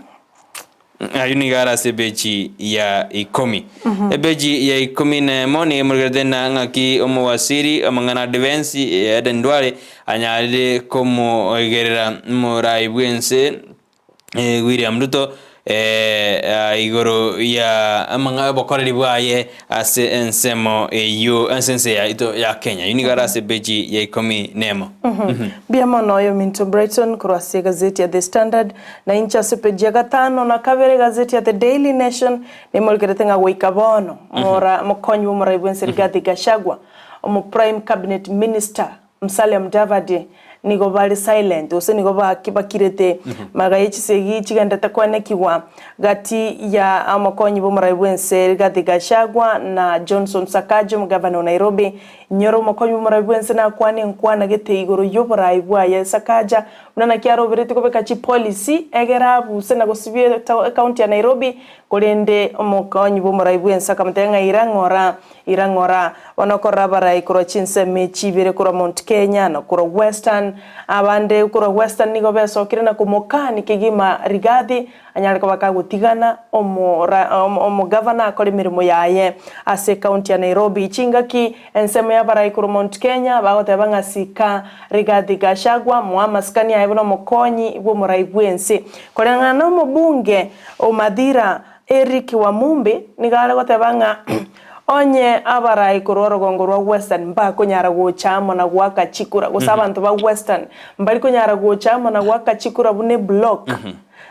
Ayio nigo are ase epeji ya ikomi. Epeji ya ikomi na emo nigo emorigerete na ng'aki omowasiri amang'ana a defense Aden Duale anyarire komoigerera omorai bw'ense William Ruto igoro ya amang'ana obokoreri bwaye ase ensemo eyio ase ense yaito ya Kenya. Eyio nigo are ase epeji ya ikomi nemo. Mbuya mono oyo Minto Brighton korwa ase egazeti ya The Standard, na inche ase epeji ya gatano na kabere egazeti ya The Daily Nation nemorikerete ng'a goika bono mora mokonyi bw'omorai bw'ense Rigathi Gachagua, omo Prime Cabinet Minister Musalia Mudavadi nigo bare silent gose nigo bakirete magega ye chisegi chigenderete koenekigwa gati ya omokonyi bw'omorai bw'ense Rigathi Gachagua na Johnson Sakaja omogavana o Nairobi. Inyora omokonyi bw'omorai bw'ense nakwane enkwana gete igoro y'oborai bwaye Sakaja buna naki aroberetie kobeka chipolicy egere abuse na gosibia ecounty ya Nairobi korende omokonyi bw'omorai bw'ense akamotebia ng'a ira ng'ora Ira ng'ora, bono okorora abarai korwa chinsemo echi ibere korwa Mount Kenya na korwa Western. Abande korwa Western nigo besokire na komokani kegima Rigathi anyare koba kagotigana omogavana akore emeremo yaye ase ecounty ya Nairobi. Chingaki ensemo y'abarai korwa Mount Kenya bagoteba ng'a sika Rigathi Gachagua moe amasikani aye buna omokonyi bw'omorai bw'ense. Koreng'ana nomobunge o Mathira Eric Wamumbi nigo are goteba ng'a onye abarai korwa orogongo rwa Western mbakonyara gocha amo na goaka chikura gose abanto ba Western mbari konyara gocha amo na goaka chikura buna eblock,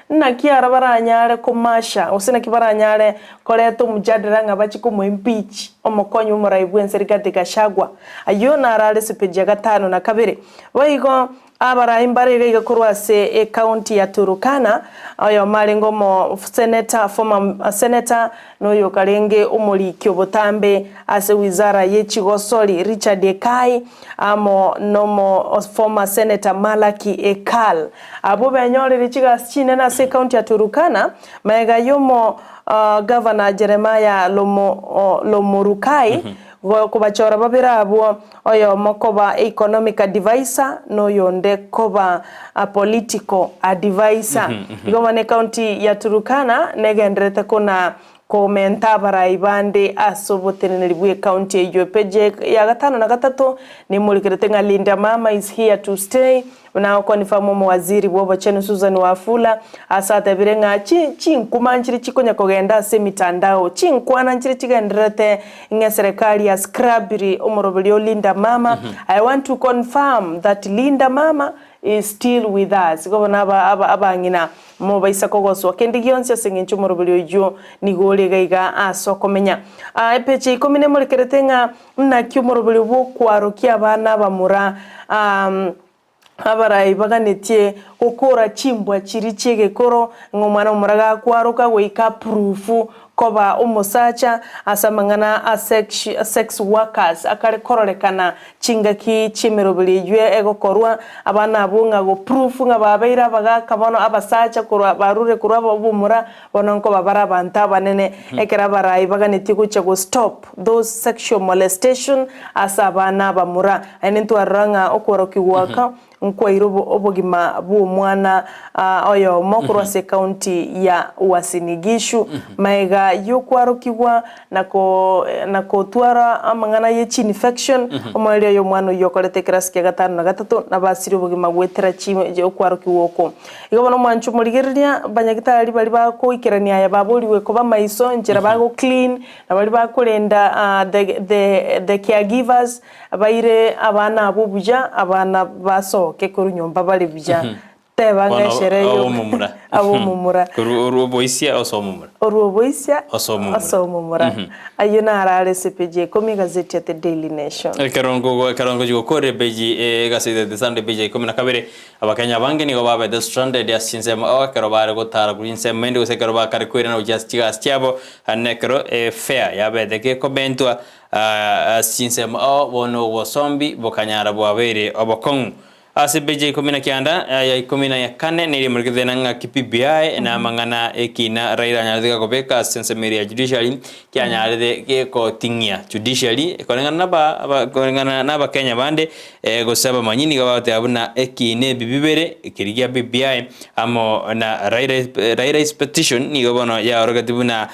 naki aro baranyare komasha gose naki baranyare koreta omojadala ng'a bachie komoa impeach omokonyi bw'omorai bw'ense Rigathi Gachagua. Ayio naro are esepeji ya gatano na kabere. Boigo Abarai mbare iga iga korwa ase ecounty ya Turukana, oyomo arenge omo senator, former senator, na oyo karenge omoriki obotambe ase wizara ye chigosori Richard Ekai, amo nomo former senator Malaki Ekal. Abwo benyorire chigasi chinene ase ecounty ya Turukana, magega yomo governor Jeremiah Lomo Lomorukai Gokobachora babere abwo, oyomo koba economic adviser na oyonde koba political adviser. Igo bono ecounty ya Turukana negendererete kona komenta abarai bande ase oboteneneri bwe ecounty eyio. Epeji ya gatano na gatato nemorikerete ng'a Linda Mama is here to stay. Buna agokonifamwa omowaziri bw'obochenu Susan Wafula ase atebire ng'a chinkuma nchire chikonya kogenda ase emitandao, chinkwana nchire chigendererete ng'a eserekari ya scrabiri omoroberio o Linda Mama, I want to confirm that Linda Mama is still with us. Igo bono abang'ina mobaisa kogoswa kende gionsi ase eng'encho omoroberio oyio nigo ore iga iga ase okomenya. Epeji ya ikomi nemorekerete ng'a Naki omoroberio bw'okwarokia abana abamura abarai baganetie gokora chimbwa chiria chi'egekoro, ng'a omwana omomura gakwaroka goika approve koba omosacha ase amang'ana a sex sex workers akare kororekana chingaki chi'emeroberio eyio egokorwa, abana abwo ng'a go prove ng'a babeire abagaka bono abasacha korwa barure korwa obomura Bono nkoba bare abanto abanene, ekero abarai baganetie gochia go stop those sexual molestation ase abana abamura. Naende ntwarora ng'a okworokigwa oko nkwaire obogima bw'omwana. omwana oyomo korwa ase ekaunti ya Uasin Gishu magega y'okwarokigwa na ko na kotwara amang'ana ye chiinfection. Omoerio oyo omwana oyio okorete ekerasi kia gatano na gatato nabo asirie obogima goetera chi okwarokigwa oko. Igo bono omwancho omorigereria, banyagitari baria bagoikerania aya baborigwe koba maiso enchera bago clean na baria bakorenda the the the caregivers baire abana abwo buya, abana basoke korwa nyomba bare buya. Teba ng'a Bono esherehe abe yo omomura. abe omomura. Korwa orwa oboisia ase omomura. Orwa oboisia Ase omomura. ase omomura. Ayio naro are ase epeji ya ikomi egazeti ya The Daily Nation. Ekerongo go ekerongo chigokorera epeji egazeti ya The Sunday peji ya ikomi na kabere, Abakenya abange nigo babete stranded ase chinsemo oo ekero bare gotara korwa chinsemo ende gose ekero bakare koirana gochia ase chigasi chiabo, naende ekero efare yabete gekomentwa ase chinsemo oo bono obosombi bokanyara bwabeire obokong'u. Ase epeji ya ikomi na kianda, ya ikomi na kane neria emorikete na ng'aki BBI na amang'ana ekina Raila anyarete gakobeka ase ensemo eria ya judiciary kianyarete gekoting'ia judiciary koreng'ana naba aba koreng'ana na abakenya bande gose abamanyi nigo bagoteba buna ekina ebi bibere keria gia BBI amo na Raila Raila's petition nigo bono yaorogetie buna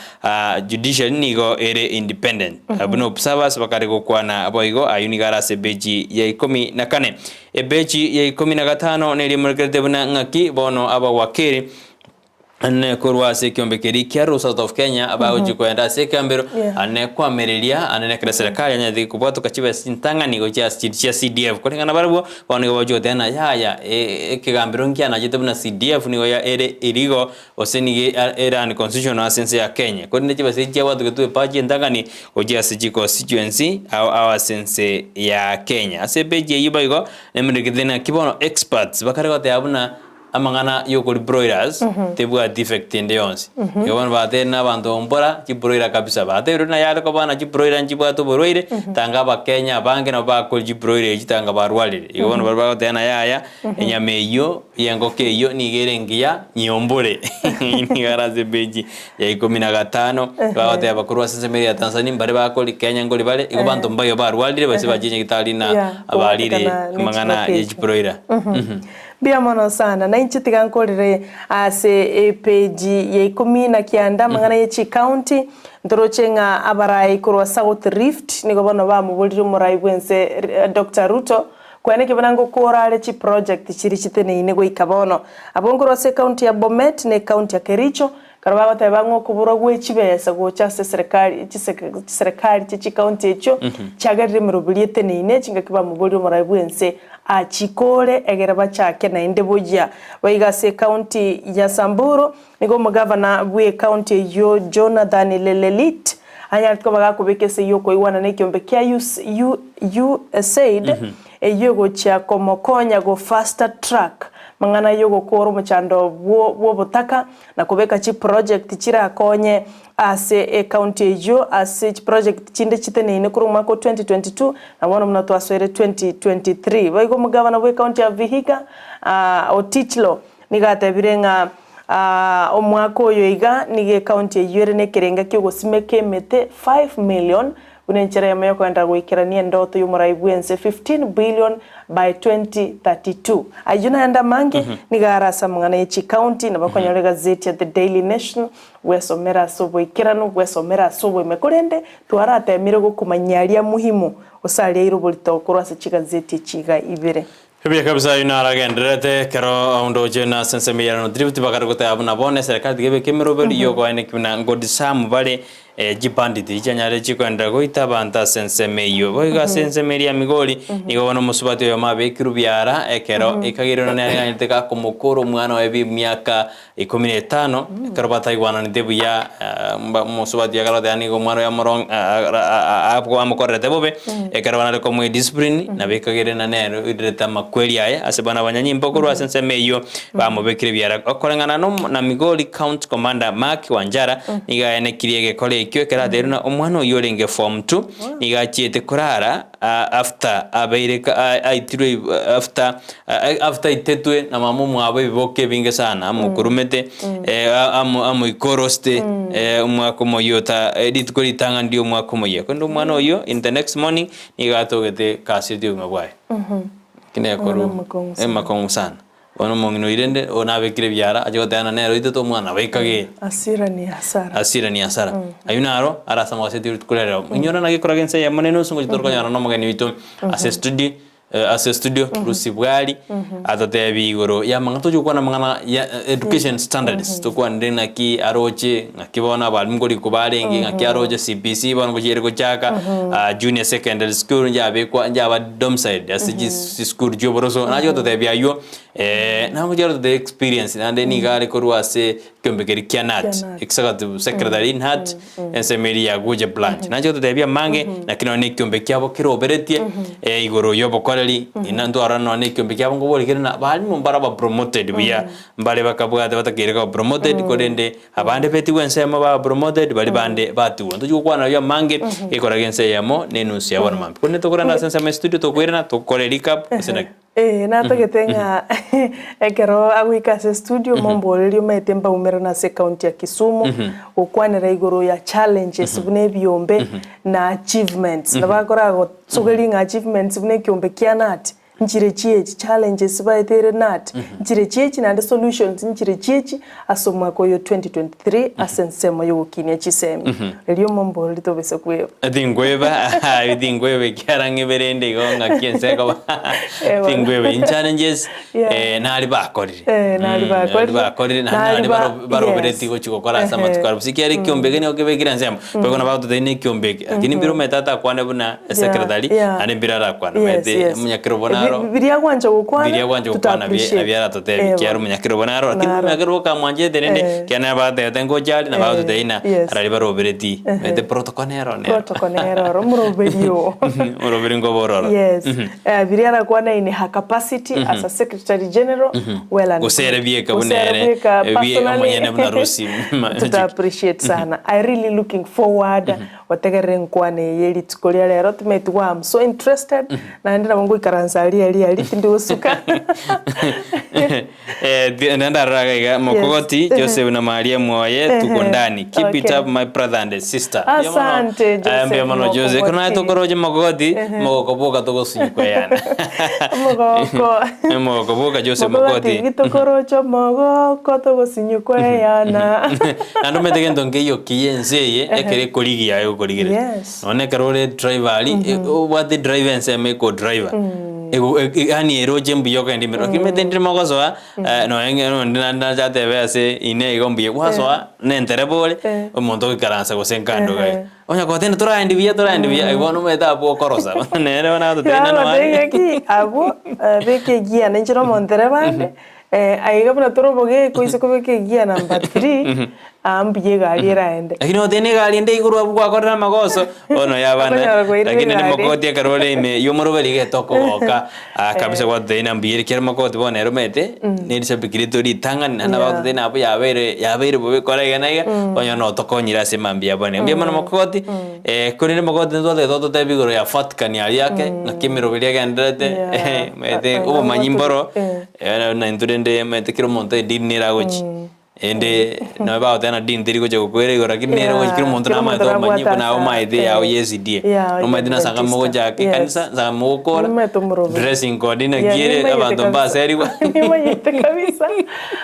judiciary nigo ere independent. Buna observers bakare gokwana boigo ayio nigo are ase epeji ya ikomi na kane. Epeji ya ikomi na gatano neria emorekerete buna ng'aki bono abawakili ane korwa ase ekiombe keria kia Rules Out of Kenya bagochia koenda ase ekambero Yeah. ane koamereria ane nekero serikali yanyarete kobwatoka chibesa chintang'ani gochia ase chiri chia CDF. Koreng'ana barabwo bono nigo bagochia goteba ng'a yaya ekegambero nkianachete buna CDF nigo ya ere illegal gose nigo ere unconstitutional ase ense ya Kenya. Korende chibesa echi chiabwatogetwe epachi entang'ani gochia ase chiconstituency ao ao ase ense ya Kenya. Ase epage eyio boigo, nemerekete naki bono experts bakare goteba buna amang'ana yokoria broilers tebwati effect ende yonsi. Igo bono batebire na abanto mbora chibroiler kabisa, batebire buna yare koba na chibroiler nchibwate oborwaire, tanga abakenya abange nabo bakoria chibroiler echi tanga barwarire. Igo bono baria bagoteba ng'a yaya, Enyama eyio y'engoko eyio nigo ere engiya, nyeombore. Nigo ere ase epeji ya ikomi na gatano, bagoteba korwa ase ensemo ya Tanzania mbare bakori, Kenya nkori bare, igo banto mbayo barwarire base bachie nyagetari na Yeah, abarire kobwatekana ne amang'ana chingoko ye echio. chibroiler. Mbuya mono sana. Na inche tiga nkorere ase epeji ya ikomi na kianda amang'ana ye chicounty, ntoroche ng'a abarai korwa South Rift nigo bono bamoborire omorai bwense Doctor Ruto Kweneki buna ngokora are chiproject chiria chiteneine goika bono. Abwo nkorwa ase ecounty ya Bomet na ecounty ya Kericho, ekero bagoteba ng'a okoborwa gwe chibesa gocha ase eserekari chiserekari chie chicounty echio chiagerire emeroberi eteneine chingaki bamoborie omorai bwense achikore egere bachake naende boyia. Boigo ase ecounty ya Samburu nigo omogavana bwe ecounty eyio Jonathan Lelelit anyarete koba gakobeka ase eyio okoigwana nekiombe kia USAID eyio egochia komokonya go faster track mang'ana yogokora omochando bwobotaka na kobeka chiproject chirakonye ase ecounty eyio ase chiproject chinde chiteneine korwa omwaka o 2022 na bono buna twasoire 2023. Boigo omogavana bwe ecounty ya Vihiga Otitlo nigo atebire ng'a Omwaka oyo iga nigo ecounty eyio ere nekerenga kiogosimeka emete 5 million buna enchera eyemo yokoenderera goikerania endoto yomorai bwense 15 billion by 2032. Ayio naende amange nigo are ase amang'ana ye chicounty nabo okonyora egazeti ya The Daily Nation bwesomere ase oboikeranu bwesomere ase oboime korende twaratemire gokomanyia aria muhimu gose aria aire oborito korwa ase chigazeti echi iga ibere. Ebuya kabisa ayio naragendererete ekero ondoche na ase ensemo ya North Rift bakare goteba buna bono eserekari tiga ebeke emeroberi yogoeneki buna ngodisamu bare chibandit chianyarire chikoenderera goita abanto ase ensemo eyio. Boigo ase ensemo eria ya Migori nigo bono omosubati oyomo abekirwe biara ekero ekageirwe nonye nere gakomokora omwana oye bw'emiaka Ikomi na etano, ekero bataigwananete buya, omosubati oyo akaroteba nigo omwana oyo amoro amokorerete bobe, ekero banare komoa ediscipline, nabo ekagera ng'a nere oirerete amakweri aye ase bana abanyanyimbo korwa ase ensemo eyio, bamobekire ebiara. Okoreng'ana nomo na Migori County Commander Mark Wanjara, nigo aenekirie egekora ekio ekero atebirie ng'a omwana oyio orenge form two, nigo achiete korara after abeire aitirwe after After aitetwe na mama omwabo ebiboka ebinge sana amokurumete amoikorosete omwaka omoyia ota rituko ritang'ani ria omwaka omoyia. Korende omwana oyio in the next morning nigo atogete kaseti obogima bwaye. Ekio nekorwa Amakong'u sana. amakong'u sana. Bono omong'ina oria rende oyo nabekire ebiara ache gotebana nere oitete omwana nabo ekagere. Hasira ni hasara. Hasira ni hasara. Ayio naro are ase amagaseti rituko ria rero. Inyora naki ekoraga ense eyemo na enusu ngochia tore konyora na omogeni oito ase studio ase studio Lucy Bwari atotebie igoro ya amang'ana tochi gokwana amang'ana ya education standards tokwanere naki aroche ng'aki bono abalimu nkorikwa barenge ng'aki aroche CBC bono ngochia ere gochaka junior secondary school njabekwa njaba domiciled ase chisukuru chia oboroso nache gototebia aywo nagochia gototebia experience naende nigo are korwa ase ekiombe keria kia KNUT executive secretary KNUT ensemo eria ya Guja branch nache gototebia amange naki nonye na ekiombe kiabo keroberetie igoro ya obokoreri ina ntwarora nonye na ekiombe kiabo nkobori kere na abalimu mbare aba promoted buya mbare bakabwate batakeire koba promoted korende Abande betigwe ensemo baba promoted, baria bande batigwe. Ntochi gokwana ayio amange, gekoraga ense eyemo na enusu ya bono mambia. Korende tokorenda ase ensemo ya studio tokoirana tokore recap gose naki. Ee, natagete ng'a ekero agoika ase estudio momborerie omanyete mbaumerane ase ecounty ya Kisumu, gokwanera igoro ya challenges buna ebiombe na achievements. Nabo akoragosogerie ng'a achievements buna ekiombe kia nati. Nchire chiechi challenges baeteire nat nchire chiechi naende solutions nchire chiechi ase omwaka oyo 2023 ase ensemo yogokinia chisemi. Erio momboreri tobese kweba. Tinkweba tinkweba ekiara ng'ebe rende igo ng'aki ense ekoba tinkweba in challenges Yeah. nari bakorire Eh, nari bakorire. nari bakorire naende Nari nari ba- baroberetie yes. gochi gokora ase amatuko aro. Gose ekiagera ekiombe eke nigo kebekire ensemo. Boigo nabo agototebia na ekiombe eke, lakini mbire omanyete atakwane buna esecretary, Yeah. naende mbire arakwane. Yes, Omanyete yes. omonyakerobo naro, Biria agwancha gokwana, biria agwancha tuta gokwana appreciate. nabio aratotebie, Eh, ekiagera omonyakerobo naro, lakini Naro. omonyakerobo kamwanchete rende, Eh. ekiagera nere bagatebete ngocha are, nabo Eh, agototebia ng'a yes. arari baroberetie. Omanyete protocol nero nero. Protocol nero oro, omoroberio. Omoroberi nkoba ororo. Yes. Biria arakwana in her capacity as a secretary general, well and Gose good. ere bieka buna Gose ere ere, bieka ebie personally. omonyene buna Lucy. Tuta appreciate sana. I really looking forward gotegerera enkwana eye ye rituko ria rero timanyeti gwa am so interested naende nabo ngoikaransa aria aria aria tindi gosuka. Eh, ndarora iga iga mokogoti Joseph na Maria mwoye tuko ndani keep it Okay. up my brother and sister. Asante, Joseph Mbuya mono Joseph. Mokogoti. Kono naye tokoroche mokogoti mogokoboka togosunyikwa yana. Omogoko. Mogokoboka Joseph Mokogoti Mokogoti. gitokoroche omogoko togosinyukwa eyana. Naende omanyete gento nkeiyo kiya ense eye ekero ekorigia aye okorigereria. Yes. Nonye ekero ore driver aria obwate driver ensemo eko driver yaani eroche mbuya okogenda ime lakini omanyete ndire mogosoa nonye ng'a nonde naende nache atebe ase ine igo mbuya gwasoa na entereba ore omonto ogoikaransa gose nkando iga iga. Onya koteba toraendi buya toraendi buya, bono omanyete abwo okorosa bono nere bono agototebia ng'a Bono noare. ng'aki abwo beka egear ninche na omontereba ande aiga buna tore obogeko ase kobeka egear number three aa mbuya egari eraende. Lakini noteba na egari ende igoro abwo gwakorire amagoso, bono yabana Okonyora koirire lakini egari. nimokoti ekero ore ime ya omoroberi iga etokogoka kabisa gwatotebia ng'a mbuya ere kera omokoti bono ere omanyete na erishabiki riaito ritang'ani naende Yeah. bagototebia nabo yabeire yabeire bobe kora iga na iga, onye notokonyire ase mambia abwo. Mbuya mono mokoti, korende mokoti ntwatagete ototebie igoro ya Vatican aria ake, naki emeroberi egendererete, Yeah. omanyete obomanyi mboro, na intwe rende omanyete kera omonto edini nere agochia. Ende nabo bagoteba ng'a dini teri gocha gokwera igoro lakini nere gochi kera omonto Kera namaete omonto obomanyi nabwate buna asa- omaete yao ya SDA. Yeah, Nomaete nase anga Adventista. mogochaka Yes. ekanisa, nse anga mogokora, Nimaete omoroberi. dressing code naki Yeah, ere nimaete abanto kabisa. mbaserigwa. Nimanyete kabisa.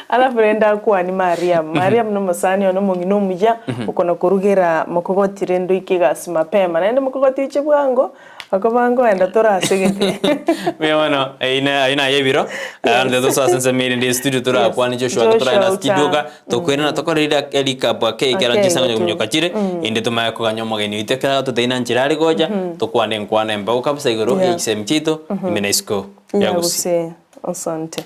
Alafu rende akwani Mariam. Mariam na omosani one omong'ina omuya, okona korugera mokogoti rende oike egasi mapema. Naende mokogoti oche bwango, Okoba nkoenda tore ase gete. Mbuya mono, eyio na ayio naye ebiro, naende tosoe ase ensemo ere ende estudio torakwane Joshua Joshua toraenda ase Uta. chiduka, tokoirana tokore rira erikapu ake ekero Ake chinsa igo tu. kominyoka chire, ende tomanye koganya omogeni oito ekero agototebia na nchera are gocha, tokwane enkwana embao kabisa igoro Yeah. ya chisemi chiaito, ime na isiko ya Ya Gusii. Gusii. Asante.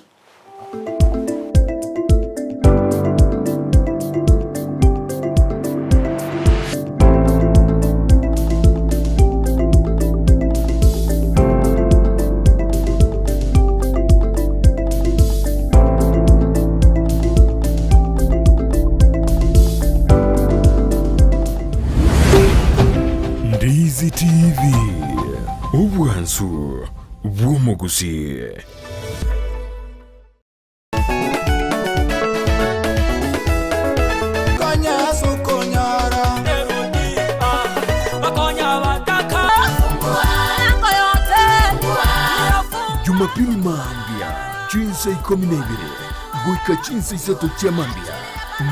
Ndizi TV, obwansu bw'omogusii. Jumapili mambia. Chinsa ikomi na ibere goika chinsa isato chia mambia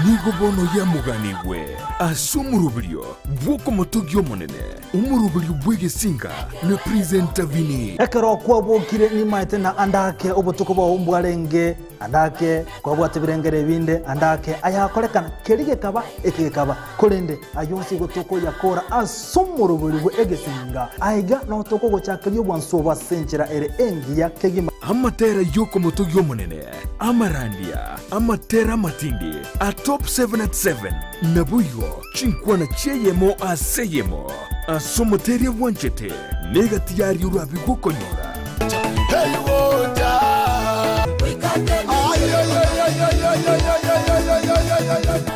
nigo bono yamoganigwe ase omoroberio bw'okomotogia Omonene, omoroberio bw'egesinga na Presenter Vinny. Ekero kwabokire nimaete na ande ake obotuko bwao mbwarenge, ande ake kwabwate ebirengero ebinde, ande ake ayakorekana, keria gekaba, eke gekaba. Korende ayio onsi igo tokoyakora ase omorobori bwe egesinga. Aiga nao tokogochakeria obwansu obo ase enchera ere engiya kegima. Amatera y'okomotogia Omonene, amarandia, amatera amatindi a Top 7 at 7, naboigo chinkwana chi'eyemo ase eyemo ase omoteria bwanchete, negati yaria orabe gokonyora.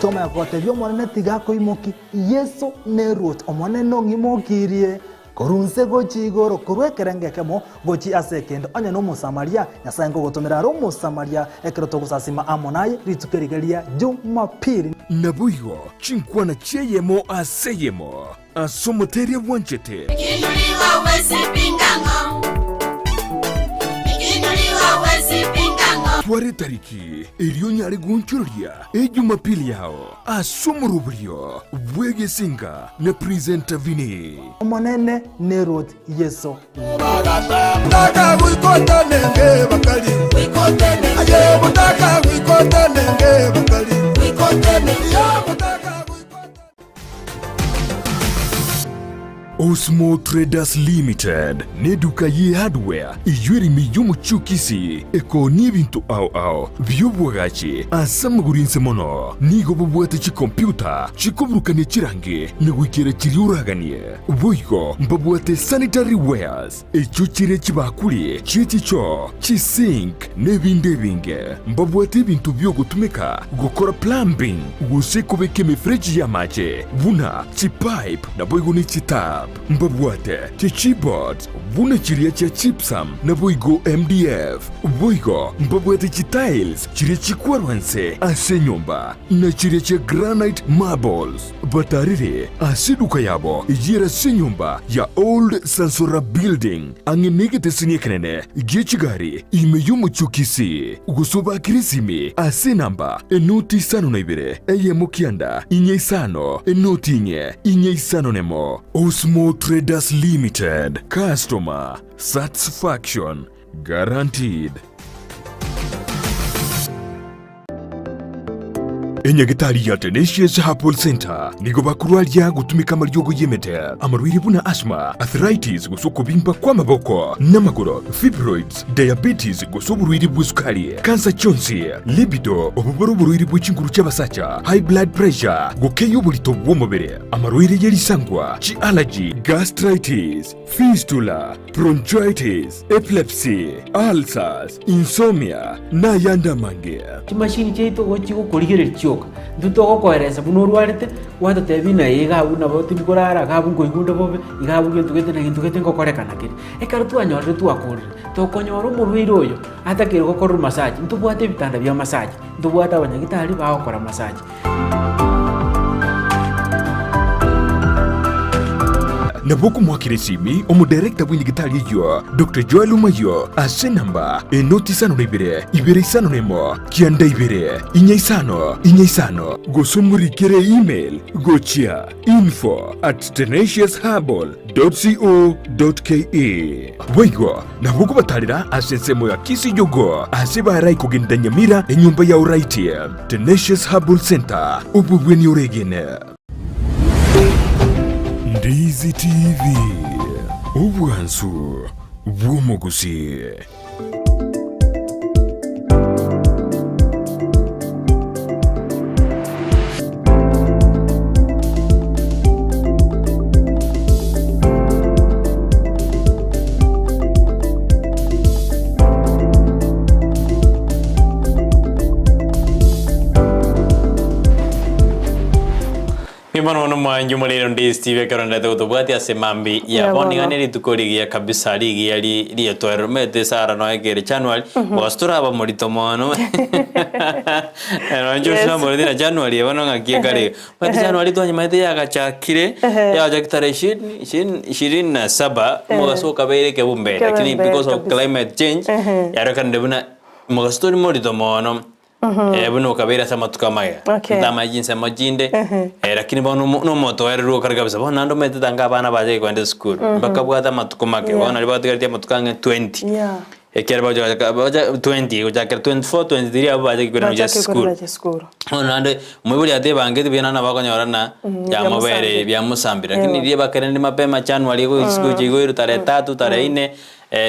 Tomanya gotebia Omonene tiga akoimokie, Yeso neruoti, Omonene ong'imokirie korwa inse gochia igoro, korwa ekerengo ekemo gochia ase ekende. Onye n'Omosamaria, Nyasae nkogotomera are Omosamaria ekero togosasima amo naye rituko eriga ria Jumapili. Naboigo chinkwana chi'eyemo ase eyemo ase omoteria bwanchete. Twara etariki eria onyare goonchoreria Ejumapili yao ase omoroberio bw'egesinga na Presenter Vinny. Omonene nerwoti Yeso. Osmo Traders Limited neduka ye hardware eyio ere ime y'omochie o Kisii ekoonia ebinto ao ao bi'obwagachi ase amagoro inse mono. Nigo bobwate chikompiuta chikoburukania chirangi na goikera chiria oraganie. Boigo mbabwate sanitary wares echio chire chibakuri chie chichoo, chisink na ebinde ebinge. Mbabwate ebinto biogotumeka gokora plumbing gose kobeka emefereji y'amache buna chipipe naboigo ne chitap. Mbabwate chichipboards buna chiria chia gypsum naboigo MDF. Boigo mbabwate chitiles chiria chikwarwa nse ase enyomba na chiria chia granite marbles. Batarire ase eduka yabo eyio ase enyomba ya Old Sansora Building ang'e negeteseni ekenene gie chigari ime y'omochie o Kisii, gose obakere esimi ase enamba enoti isano na ibere eyemo kianda inye isano enoti inye inye isano nemo. Osmo Traders Limited, Customer Satisfaction Guaranteed. Enyagitari ya Tenacious Herbal Centre nigo bakorwaria gotumeka amariogo y'emete, amarwaire buna asthma, arthritis gose okobimba kw'amaboko n'amagoro, fibroids, diabetes gose oborwaire bw'esukari, kansa chionsi, libido, obo bore oborwaire bwe chinguru chi'abasacha, high blood pressure, gokeyia oborito bw'omobere, amarwaire ye risangwa, chi'allergy, gastritis, fistula, bronchitis, epilepsy, ulcers, insomnia, na ayande amange. Chimashini chiaito igo chigokorigereria chioka, intwe togokoeresa buna orwarete, gwatotebia ng'a iga abwo nabo tindi korara, iga abwo nkoigwa onde bobe, iga abwo gento gete na gento gete ngokorekana kere. Ekero twanyorire twakorire, tokonyora omorwaire oyo atakeire gokorerwa massage, ntobwate ebitanda bia massage, ntobwate abanyagitari bagokora massage. Nabo okomoakera esimi omodirector bw'enyigitari eyio, Doctor Joel Omayio, ase enamba enoti isano na ibere, ibere isano na emo, kianda ibere, inya isano, inya isano, gose omorikere email gochia info at tenaciousherbal dot co dot ke. Boigo nabo okobatarera ase ensemo ya Kisii Jogoo ase barai kogenda Nyamira enyomba ya Oraiti. Tenacious Herbal Center, obobweni oregene. Ndizi TV, obwansu bw'omogusii. Mbono mono mwangi omorero ndi Steve ekero ndete gotobwatia ase mambi ya Ya bono bono. iga nerituko rigiya kabisa rigiya ri rietwerero omanyete Sarah noe ekere January bosi toraba morito mono nonye Yes. osamboreti na January eye bono ng'aki ekare iga omanyete January twanyemaete yagachakire yagachaki tarehe ishirini ishirini ishirini na saba omogaso okabeire ekebumbe lakini Ekebumbe because of kabisa. climate change yarorekanire buna. Mogaso tori morito mono, buna okabeire ase amatuko amaya. Okay. Ntamanye chinsemo chinde, lakini bono omo- nomotoereru okare kabisa. Bono naende omanyete tanga abana bache kogenda esukuru, mbakabwate amatuko make, Yeah. bono naria batigareti amatuko ang'e 20. Yeah. Ekiagera bagocha bacha 20 gochakera 24, 23 abwo bache koirana gochia Bachake esukuru. koirana gochia esukuru. Bono naende, omoibori atebangeti buya naende nabo akonyora ng'a yamobere biamosambire. biamosambire. Lakini Ewa. riria bakerende mapema January gochia igoirwe tarehe tatu, tarehe nne,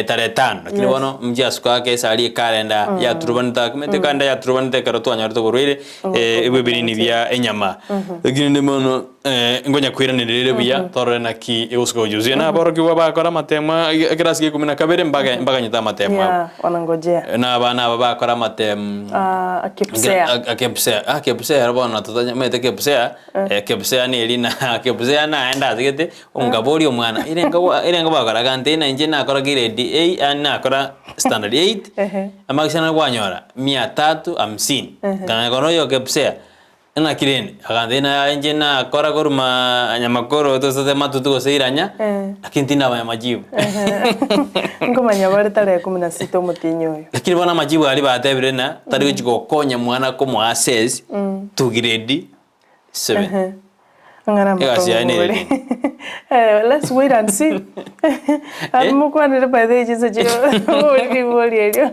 tarehe tano. Lakini Yes. bono nchiasuka ake ase aria ekalenda yaturubanete ake, omanyete ekalenda yaturubanete ekero twanyorete oborwaire bwa ebirini bia enyama. Lakini rende bono ngonya koiraneria rire buya torore naki egosuka gochia gose na aborokigwa bakora amatemo ekerasi kia ikomi na kabere mbage mbaganyete amatemo abo. Yeah, wanangojea. Na abana aba bakora amatemo Ah, Kipsea. Kipsea, ah Kipsea ero bono totanya omanyete Kipsea, Kipsea neri na Kipsea naende asegete Nkaboria omwana, ere nkagwa ere nkabakora agantebia ng'a inche nakora grade eight yaani nakora standard eight, Ehe. amagisha nare kwanyora mia tatu hamsini. Nkamanya kora oyo kepsea, naki rende? Agantebia ng'a inche nakora korwa maa nyamakoro tosete matutu gose iranya, Eh. lakini tindamanya majibu. Nkomanya bare tarehe kumi na sita omotienyi oyo. Lakini bono amajibu aria batebire ng'a tari gochi gokonya mwana komoa access to grade seven. Ang'ana Egasi yaye amatongo nere bore. Eh, let's wait and see. Abwo mokwanere by the way chinsa chio ribori erio.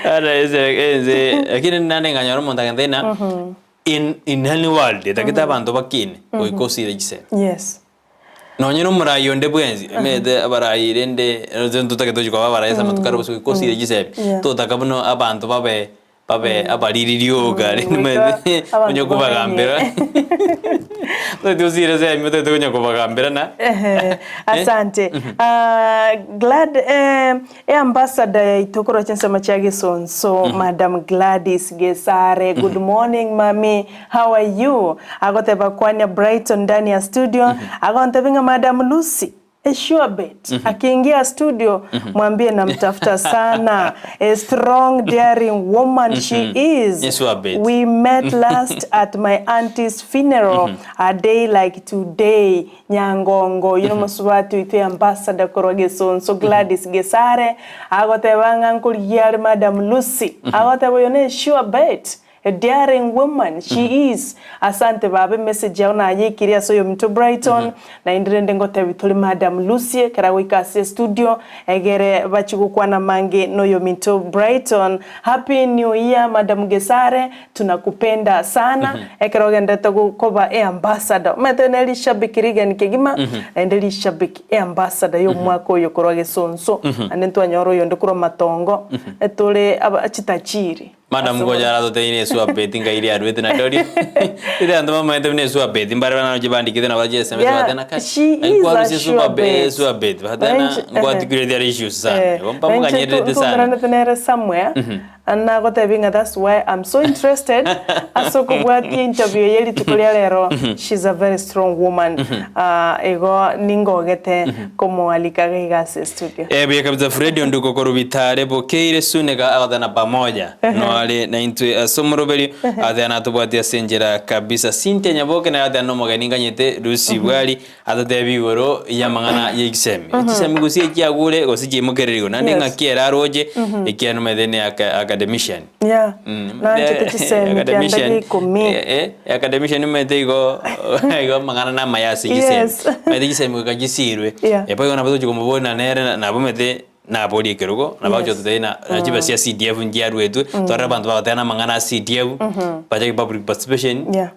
Ara ese ense lakini nande nkanyora omonto agentete ng'a in in any world etagete abanto bakine goika osire chisemi. Yes. Nonye na omorai onde bwensi omanyete abarai rende ase ntotagete gochia koba abarai ase amatuko are gose goika osire chisemi Yeah. totaka buna abanto babe babe abariri rioka rende Goika omanyete abanto onye kobagambera totagete osire esemi otagete konya kobagambera na Ehe, asante. Ah, Glad eh, e ambassador yaito korwa chinsemo chia Gesonso, Madam Gladys Gesare. Good morning mami, how are you? Agoteba kwania Brighton ndani ya studio. Agontebia ng'a Madam Lucy A sure bet. Akiingia studio mwambie namtafuta sana. A strong daring woman she is. A sure bet. We met last at my auntie's funeral a day like today. Nyangongo oyio nomosubati oito e ambassador korwa Gesonso Gladys Gesare agoteba ng'a nkorigia are Madam Lucy. Agoteba oyo ne sure bet. A daring woman she is. Asante baba emessage yao nayeikirie ase oyominto Brighton, naende rende ngotebi tore Madam Lucy ekero agoika ase estudio egere bachie gokwana amange noyominto Brighton. Happy new year Madam Gesare tunakupenda sana ekero ogenderete koba e ambassador. Omanyete ne rishabiki rigeni kegima naende rishabiki e ambassador yomwaka oyo korwa gesonso naende ntwanyora oyonde korwa matongo tore aba chitachiri. Madam Ase ngocha aratotebie ne eswabeti ngai eria aruete naende oria riria abanto bamaete buna eswabeti mbare naroche bandikete nabo bache SMS Yeah, bagateba naki she naki is a kwarusia sure esuabe bet. eswabeti bagateba na Nainche- nkwatikiretie are issues sana Eh, igo nainche mpamoganyererete sana. ntoumeranete nere somewhere and nagotebia ng'a that's why I'm so interested ase okobwatia interview eye rituko ria rero she's a very strong woman Ah, igo ningogete komoalika iga iga ase estudio. Eh, buya kabisa Fred Onduko korwa Bitare bokeire Suneka agothana pamoja noare na intwe ase omoroberio agothana natobwatie ase enchera kabisa Cynthia Nyaboke naye agothana na omogeni nganyete Lucy Bwari atotebie igoro y'amang'ana y'echisemi echisemi gose echiagure gose chiimokereri igoro naende Yes. ng'aki ere aroche ekiagera nomanyete ne aka academician Yeah, nanchete chisemi kianda Academician, gia ikomi. eh, eh, academician omanyete igo igo amang'ana namaya ase chisemi Yes. omanyete chisemi goika chisirwe Yeah. Epo igo nabo togochia komobori na nere nabo omanyete naborie ekerogo nabo agochia Yes. gototebia ng'a na chibesa chia CDF nchiaruetwe twarora abanto bagoteba na amang'ana a CDF bachake public participation Yeah.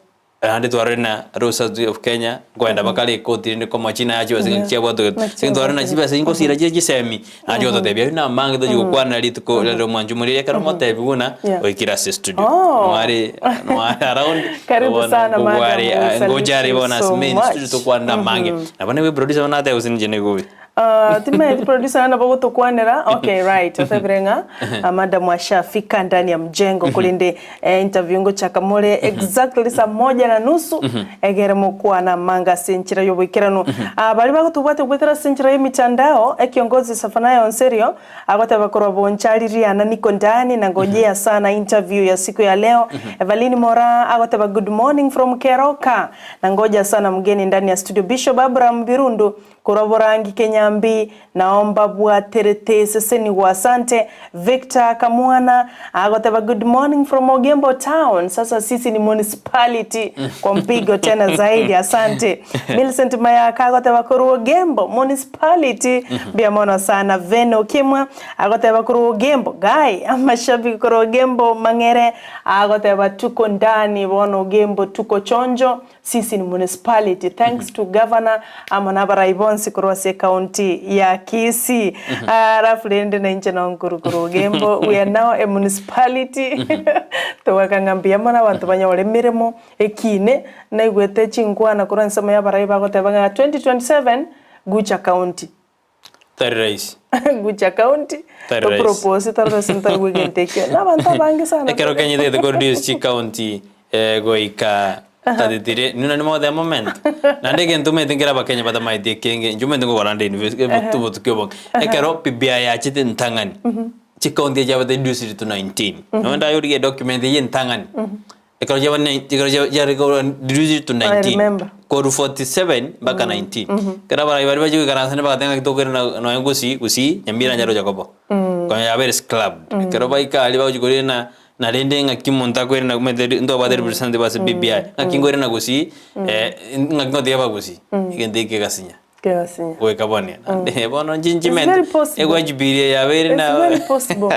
Naende twarorire na Royal of Kenya nkoenda bakare ekoti rende komoa chinaye chibesa Yeah. chiabwatogete. Naki Lakini twarorire na chibesa ngosira chire chisemi nache gototebia ayio namange tochi gokwanera rituko riria omwancho moria ekero omotebi buna Yeah. oikire ase studio. Oh. Noare noare around Karibu bono sana madam, ngogware we ah, salute ngocha are you bono ase so main much. studio tokwanera amange. Nabo naigwe producer bono nateba gose ninche naigwe. Ah, timaeti producer nabo bagotokwanera okay right otebire ng'a ah, madam ashafika ndani ya mjengo korende eh, interview ngochaka more exactly saa moja na nusu egere mokwana amanga ase enchera y'oboikeranu Ah, baria bagotobwatia goetera ase enchera y'emitandao ekiongozi Safanayo Onserio agoteba korwa Bonchari Riana niko ndani na ngojea sana interview ya siku ya leo Evelyn Mora agoteba good morning from Keroka na ngoja sana mgeni ndani ya studio Bishop Abraham Birundu. Korwa Borangi Kenyambi nao mbabwaterete esesenigwa asante Victor Kamwana agoteba good morning from Ogembo town sasa sisi ni municipality kwa mpigo tena zaidi asante Millicent Mayaka agoteba korwa Ogembo municipality mbuya mono sana Veno Kimwa agoteba korwa Ogembo guy amashabiki korwa Ogembo Mang'ere agoteba tuko ndani bono Ogembo tuko chonjo Sisi ni municipality thanks to governor amo na abarai bonsi korwa ase ecounty ya Kisii. Alafu rende na inche nonkuru korwa Ogembo we are now a municipality togaka ng'a mbuya mono abanto banyore emeremo ekine naigwete chinkwana korwa ensemo ya abarai bagoteba ng'a 2027 Gucha county. Tari rahisi. Gucha county Tari rahisi. topropose torore ase ntoigwe egento ekio. Na abanto abange sana. Ekero Kenya etagete ko reduce chicounty eh, goika 33 nuna nimogoteba momento. Naende egento omanyete nkere abakenya batamaeti ekenge, inche omanyete nkogora nde university obotuki obonge. Ekero BBI yachete entang'ani, chicounty echiabete reduced to 19. Nonye ndayorigia edocument eywo entang'ani, Ekero chiaba nai- ekero chia- chiare korwa reduced to I 19 remember. korwa 47 mpaka 19 ekero abarai baria bachia goikaransa nibagateba ng'aki tokoirana nonya gusii gusii nyamira nyaroche koba konya yabeire scrubbed ekero baika aria bagochia koirana narende ng'aki omonto akoirana omanyete ntobwate representative ase BBI ng'aki nkoirana gusii ng'aki ngotiga abagusii egento eke kegasinya. Kegasinya. Goika bono naende bono It's chinchimete very possible. egwachibirie yabeire It's na very possible.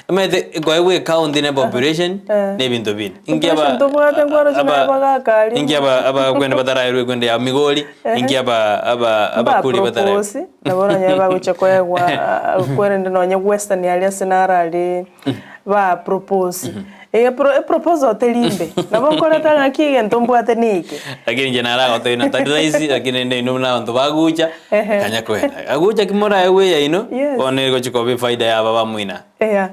omanyete kwaigwa ecounty na population Eh. na ebinto binde. Inki Population aba tobwate nkwarora aba chimanye bagaka aria. inki aba abakwenda bataraerwa ekwenda ya Migori, inki aba aba abakuri bataraerwa. Mbapropose, nabo oranyore bagochia koegwa kwerende nonye Western aria ase naro aria ba propose. Epro eproposal teri mbe, nabo nkoreta ng'aki egento mbwate neke. Lakini inche naragotebi na tari rahisi, lakini rende inwe buna abanto bagocha, Ehe. kanya koenda. Agocha ki moraegwe eyaino, Yes. bono egochi koba efaida ya aba bamoina. Eya.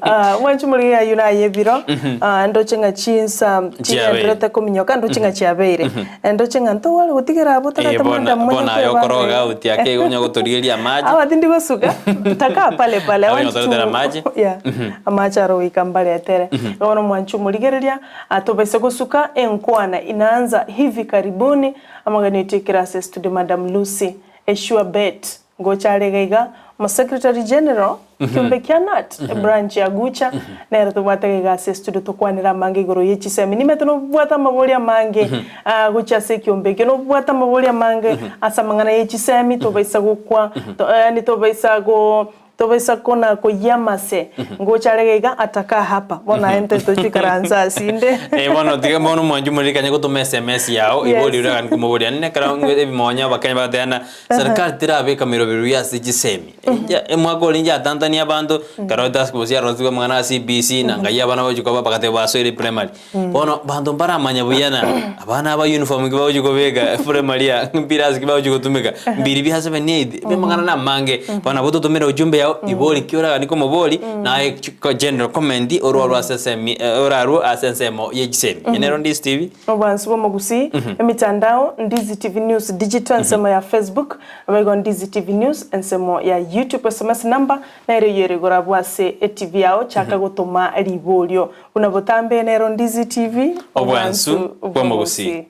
Ah, mwanchi morigia ayio naye ebiro, ah, ndoche ng'a chinsa chigendererete kominyoka, ndoche ng'a chiabeire. Ndoche ng'a ntogware gotigera abwo Eh, togete bono madam bono monyene aye kwebanga okoroga iga. out ake igo onya gotorigeria amache. Aba tindi gosuka, ntakaa pale pale, I Onya want gotoretera to amache. yeah, amache aro goika mbaretere. Bono mwanche omorigereria, tobaise gosuka enkwana inaanza hivi karibuni, amagani oito ekero ase estudio Madam Lucy, a sure bet. Ngocha are iga iga, Omosecretary General, ekiombe kia KNUT, ebranch ya Gucha, nere tobwate iga iga ase estudio tokwanere amange igoro ye chisemi. Nimete nobwate amabori amange gochia ase ekiombe ekio, nobwate amabori amange ase amang'ana ye chisemi, tobaisa gokwa, yaani tobaisa go tobaisa kona koyia amase. Ngocha are iga iga, atakaa hapa. Bono aye ntoche toikaranse ase inde. Eh, bono tiga bono omwanchi omorikanye gotoma SMS yao, Yes. igo oria oraganie komoboria. Nene ekero ebimonya abakenya bagoteana, Serikali terabeka emeroberi buya ase chisemi. Inche omwaka oria inche atantanie abanto, ekero task force yarosetiwe amang'ana a CBC, na ngai abana bagochia koba bagateba basoire primary. Bono banto mbaramanya buya na abana aba uniform ki bagochia kobeka primary aa, mpira ase ki bagochia gotumeka, mbiri bia seven eight, amang'ana na amange. Bono nabo ototomere ujumbe yao, ibori ki oraganie komobori, naye general comment orwarwe ase esemi orarwe ase ensemo ya chisemi. Eye nero Ndizi TV. Obwansu bw'omogusii, emitandao, Ndizi TV News Digital ensemo ya Facebook, naboigo Ndizi TV News ensemo ya YouTube. SMS number nere eyio ere igoro abwo ase etv yao, chaka gotoma riborio. Buna botambe nero Ndizi TV, Obwansu bw'omogusii.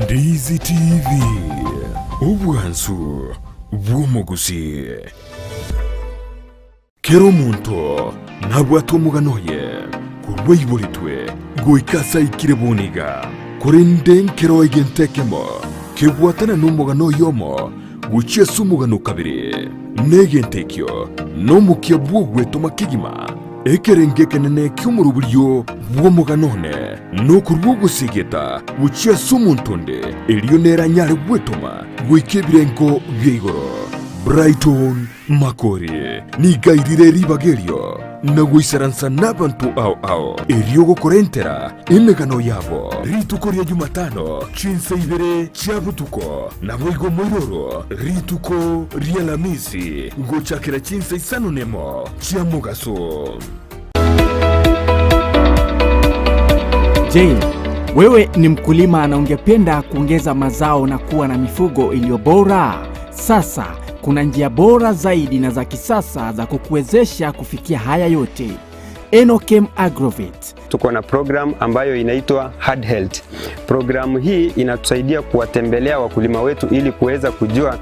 Ndizi TV, obwansu bw'omogusii. Kera omonto nabwate omogano oye korwa aiboretwe goika ase aikire bono iga, korende nkero egento ekemo kebwatana nomogano oyomo gochia ase omogano o kabere, na egento ekio nomokia bw'ogwetoma kegima. Ekerengo ekenene ki'omoroberio bw'omogano one nokorua ogosegeta gochia ase omonto onde, erio nere anyare gwetoma goika ebirengo bia igoro. Brighton Makori nigo airire ribaga erio na goisaransa nabanto ao ao, erio gokorentera emegano yabo. Rituko ria Jumatano chinsa ibere chia botuko, naboigo moiroro rituko ri'Alamisi gochakera chinsa isano nemo chia mogaso. Je, wewe ni mkulima na ungependa kuongeza mazao na kuwa na mifugo iliyo bora? Sasa kuna njia bora zaidi na za kisasa za kukuwezesha kufikia haya yote. Enokem Agrovet. Tuko na program ambayo inaitwa Hard Health. Programu hii inatusaidia kuwatembelea wakulima wetu ili kuweza kujua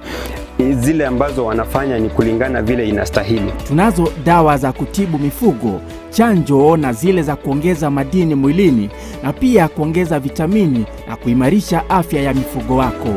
zile ambazo wanafanya ni kulingana vile inastahili. Tunazo dawa za kutibu mifugo, chanjo na zile za kuongeza madini mwilini na pia kuongeza vitamini na kuimarisha afya ya mifugo wako.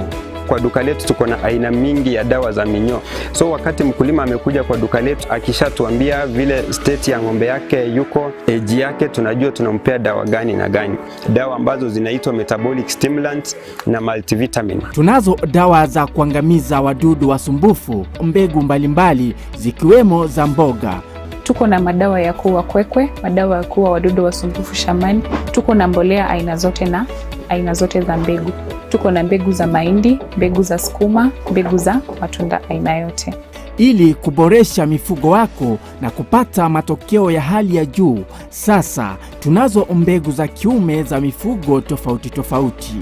Kwa duka letu tuko na aina mingi ya dawa za minyoo. So wakati mkulima amekuja kwa duka letu akishatuambia vile state ya ng'ombe yake yuko, age yake, tunajua tunampea dawa gani na gani, dawa ambazo zinaitwa metabolic stimulants na multivitamin. Tunazo dawa za kuangamiza wadudu wasumbufu, mbegu mbalimbali zikiwemo za mboga. Tuko na madawa ya kuua kwekwe, madawa ya kuua wadudu wasumbufu shambani. Tuko na mbolea aina zote na aina zote za mbegu. Tuko na mbegu za mahindi, mbegu za sukuma, mbegu za matunda aina yote. Ili kuboresha mifugo wako na kupata matokeo ya hali ya juu, sasa tunazo mbegu za kiume za mifugo tofauti tofauti.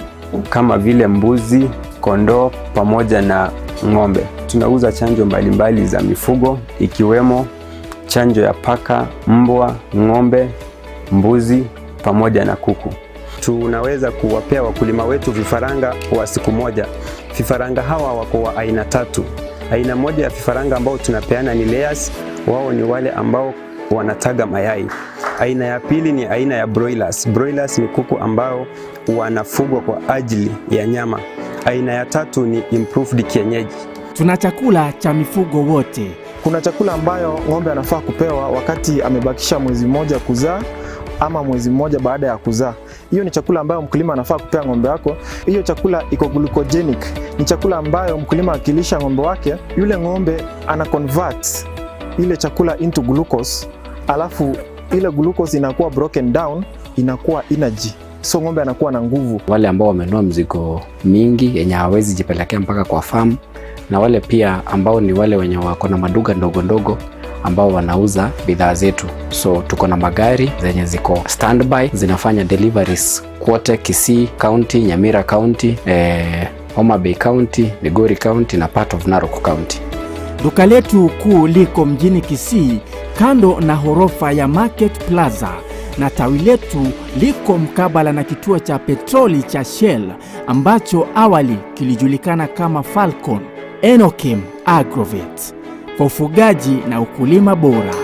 Kama vile mbuzi, kondoo pamoja na ng'ombe. Tunauza chanjo mbalimbali za mifugo ikiwemo chanjo ya paka, mbwa, ng'ombe, mbuzi pamoja na kuku. Tunaweza kuwapea wakulima wetu vifaranga wa siku moja. Vifaranga hawa wako wa aina tatu. Aina moja ya vifaranga ambao tunapeana ni layers, wao ni wale ambao wanataga mayai. Aina ya pili ni aina ya broilers. Broilers ni kuku ambao wanafugwa kwa ajili ya nyama. Aina ya tatu ni improved kienyeji. Tuna chakula cha mifugo wote. Kuna chakula ambayo ng'ombe anafaa kupewa wakati amebakisha mwezi mmoja kuzaa ama mwezi mmoja baada ya kuzaa. Hiyo ni chakula ambayo mkulima anafaa kupea ng'ombe wako. Hiyo chakula iko glucogenic, ni chakula ambayo mkulima akilisha ng'ombe wake, yule ng'ombe ana convert ile chakula into glucose, alafu ile glucose inakuwa broken down, inakuwa energy, so ng'ombe anakuwa na nguvu. Wale ambao wamenunua mzigo mingi yenye hawawezi jipelekea mpaka kwa farm, na wale pia ambao ni wale wenye wako na maduka ndogo ndogo ambao wanauza bidhaa zetu. So tuko na magari zenye ziko standby zinafanya deliveries kwote Kisii County, Nyamira County, Homa Bay County, Migori County na part of Narok County. Duka letu kuu liko mjini Kisii kando na horofa ya Market Plaza na tawi letu liko mkabala na kituo cha petroli cha Shell ambacho awali kilijulikana kama Falcon. Enokim Agrovet kwa ufugaji na ukulima bora.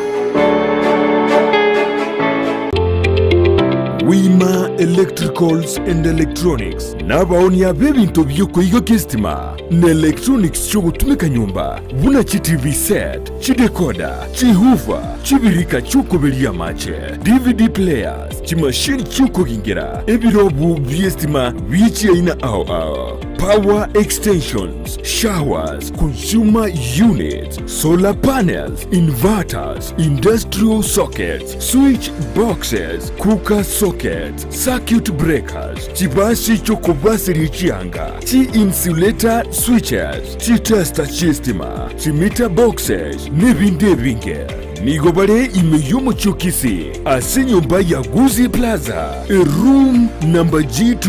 Wima Electricals and Electronics nabaonia b'ebinto by'okoiga estima na electronics chiogotumeka nyomba buna chi TV set, chidecoder, chihuva, chibirika chiokoberia amache, DVD players, chimashini chiokogingera, ebirobu bi'estima bi'chiaina ao ao, power extensions, showers, consumer units, solar panels, inverters, industrial sockets, switch boxes, cooker sockets, circuit breakers, chibasi chokobasiria chianga, chi insulator switches, chitester chiestima, chimeter boxes, n'ebindi ebinge. Nigo bare ime y'omochokisi ase enyomba ya Guzi Plaza, eroom number G2.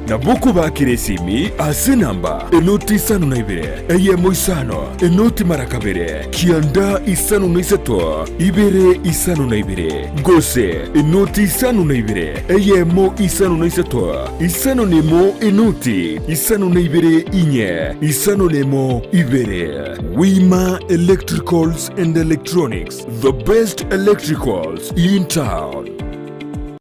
Nabo kobakera esimi ase namba enoti isano na ibere eyemo isano enoti mara kabere kianda isano na isato ibere isano na ibere gose enoti isano na ibere eyemo isano na isato isano na emo enoti isano na ibere inye isano na emo ibere. Wima Electricals and Electronics, the best electricals in town.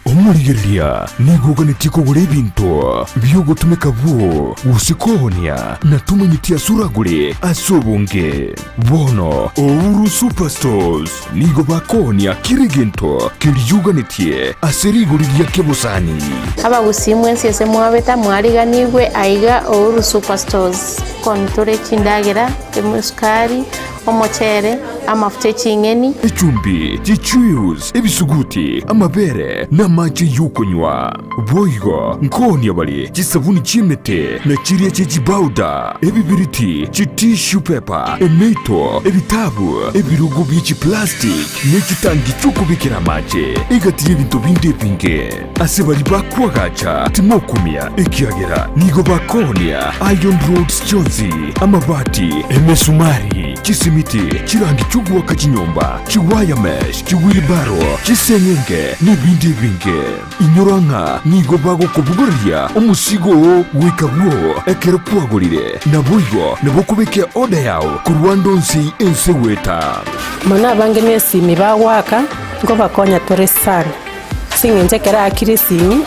Omorigereria nigo oganetie kogora ebinto biogotumeka bwo gose koonia na tomanyetie ase oragore ase obonge. Bono Ouru Superstores nigo bakoonia kera egento keria oganetie ase rigori ria kebosani. Abagusii mwensi ase mwabeta mwariganigwe aiga Ouru Superstores. Nkooni tore chindagera, esukari, omochere, amafuta e ching'eni. Echumbi, chichuius, ebisuguti, amabere, na amache y'okonywa. Boigo nkoonia bare chisabuni chi'emete, na chiria chie chibauda, ebibiriti, chitissue paper, emeito, ebitabu, ebirogo bie chiplastic, ne chitangi chi'okobekera amache, egati y'ebinto binde ebinge. Ase baria bakoagacha timokumia, ekiagera nigo bakoonia iron rods chionsi, amabati, emesumari, chisimiti, chirangi chi'ogoaka chinyomba, chiwire mesh, chiwheelbarrow, chiseng'enge, nebinde ebinge. Inyora ng'a nigo bagokobogoreria omosigo oo goika bwoo ekero kwagorire, naboigo nabo okobeka eoda yao korwa ande onsi ense goeta. Mono abange nesimi bagoaka, nkobakonya tore sana, ase eng'encho ekero aakire esimi.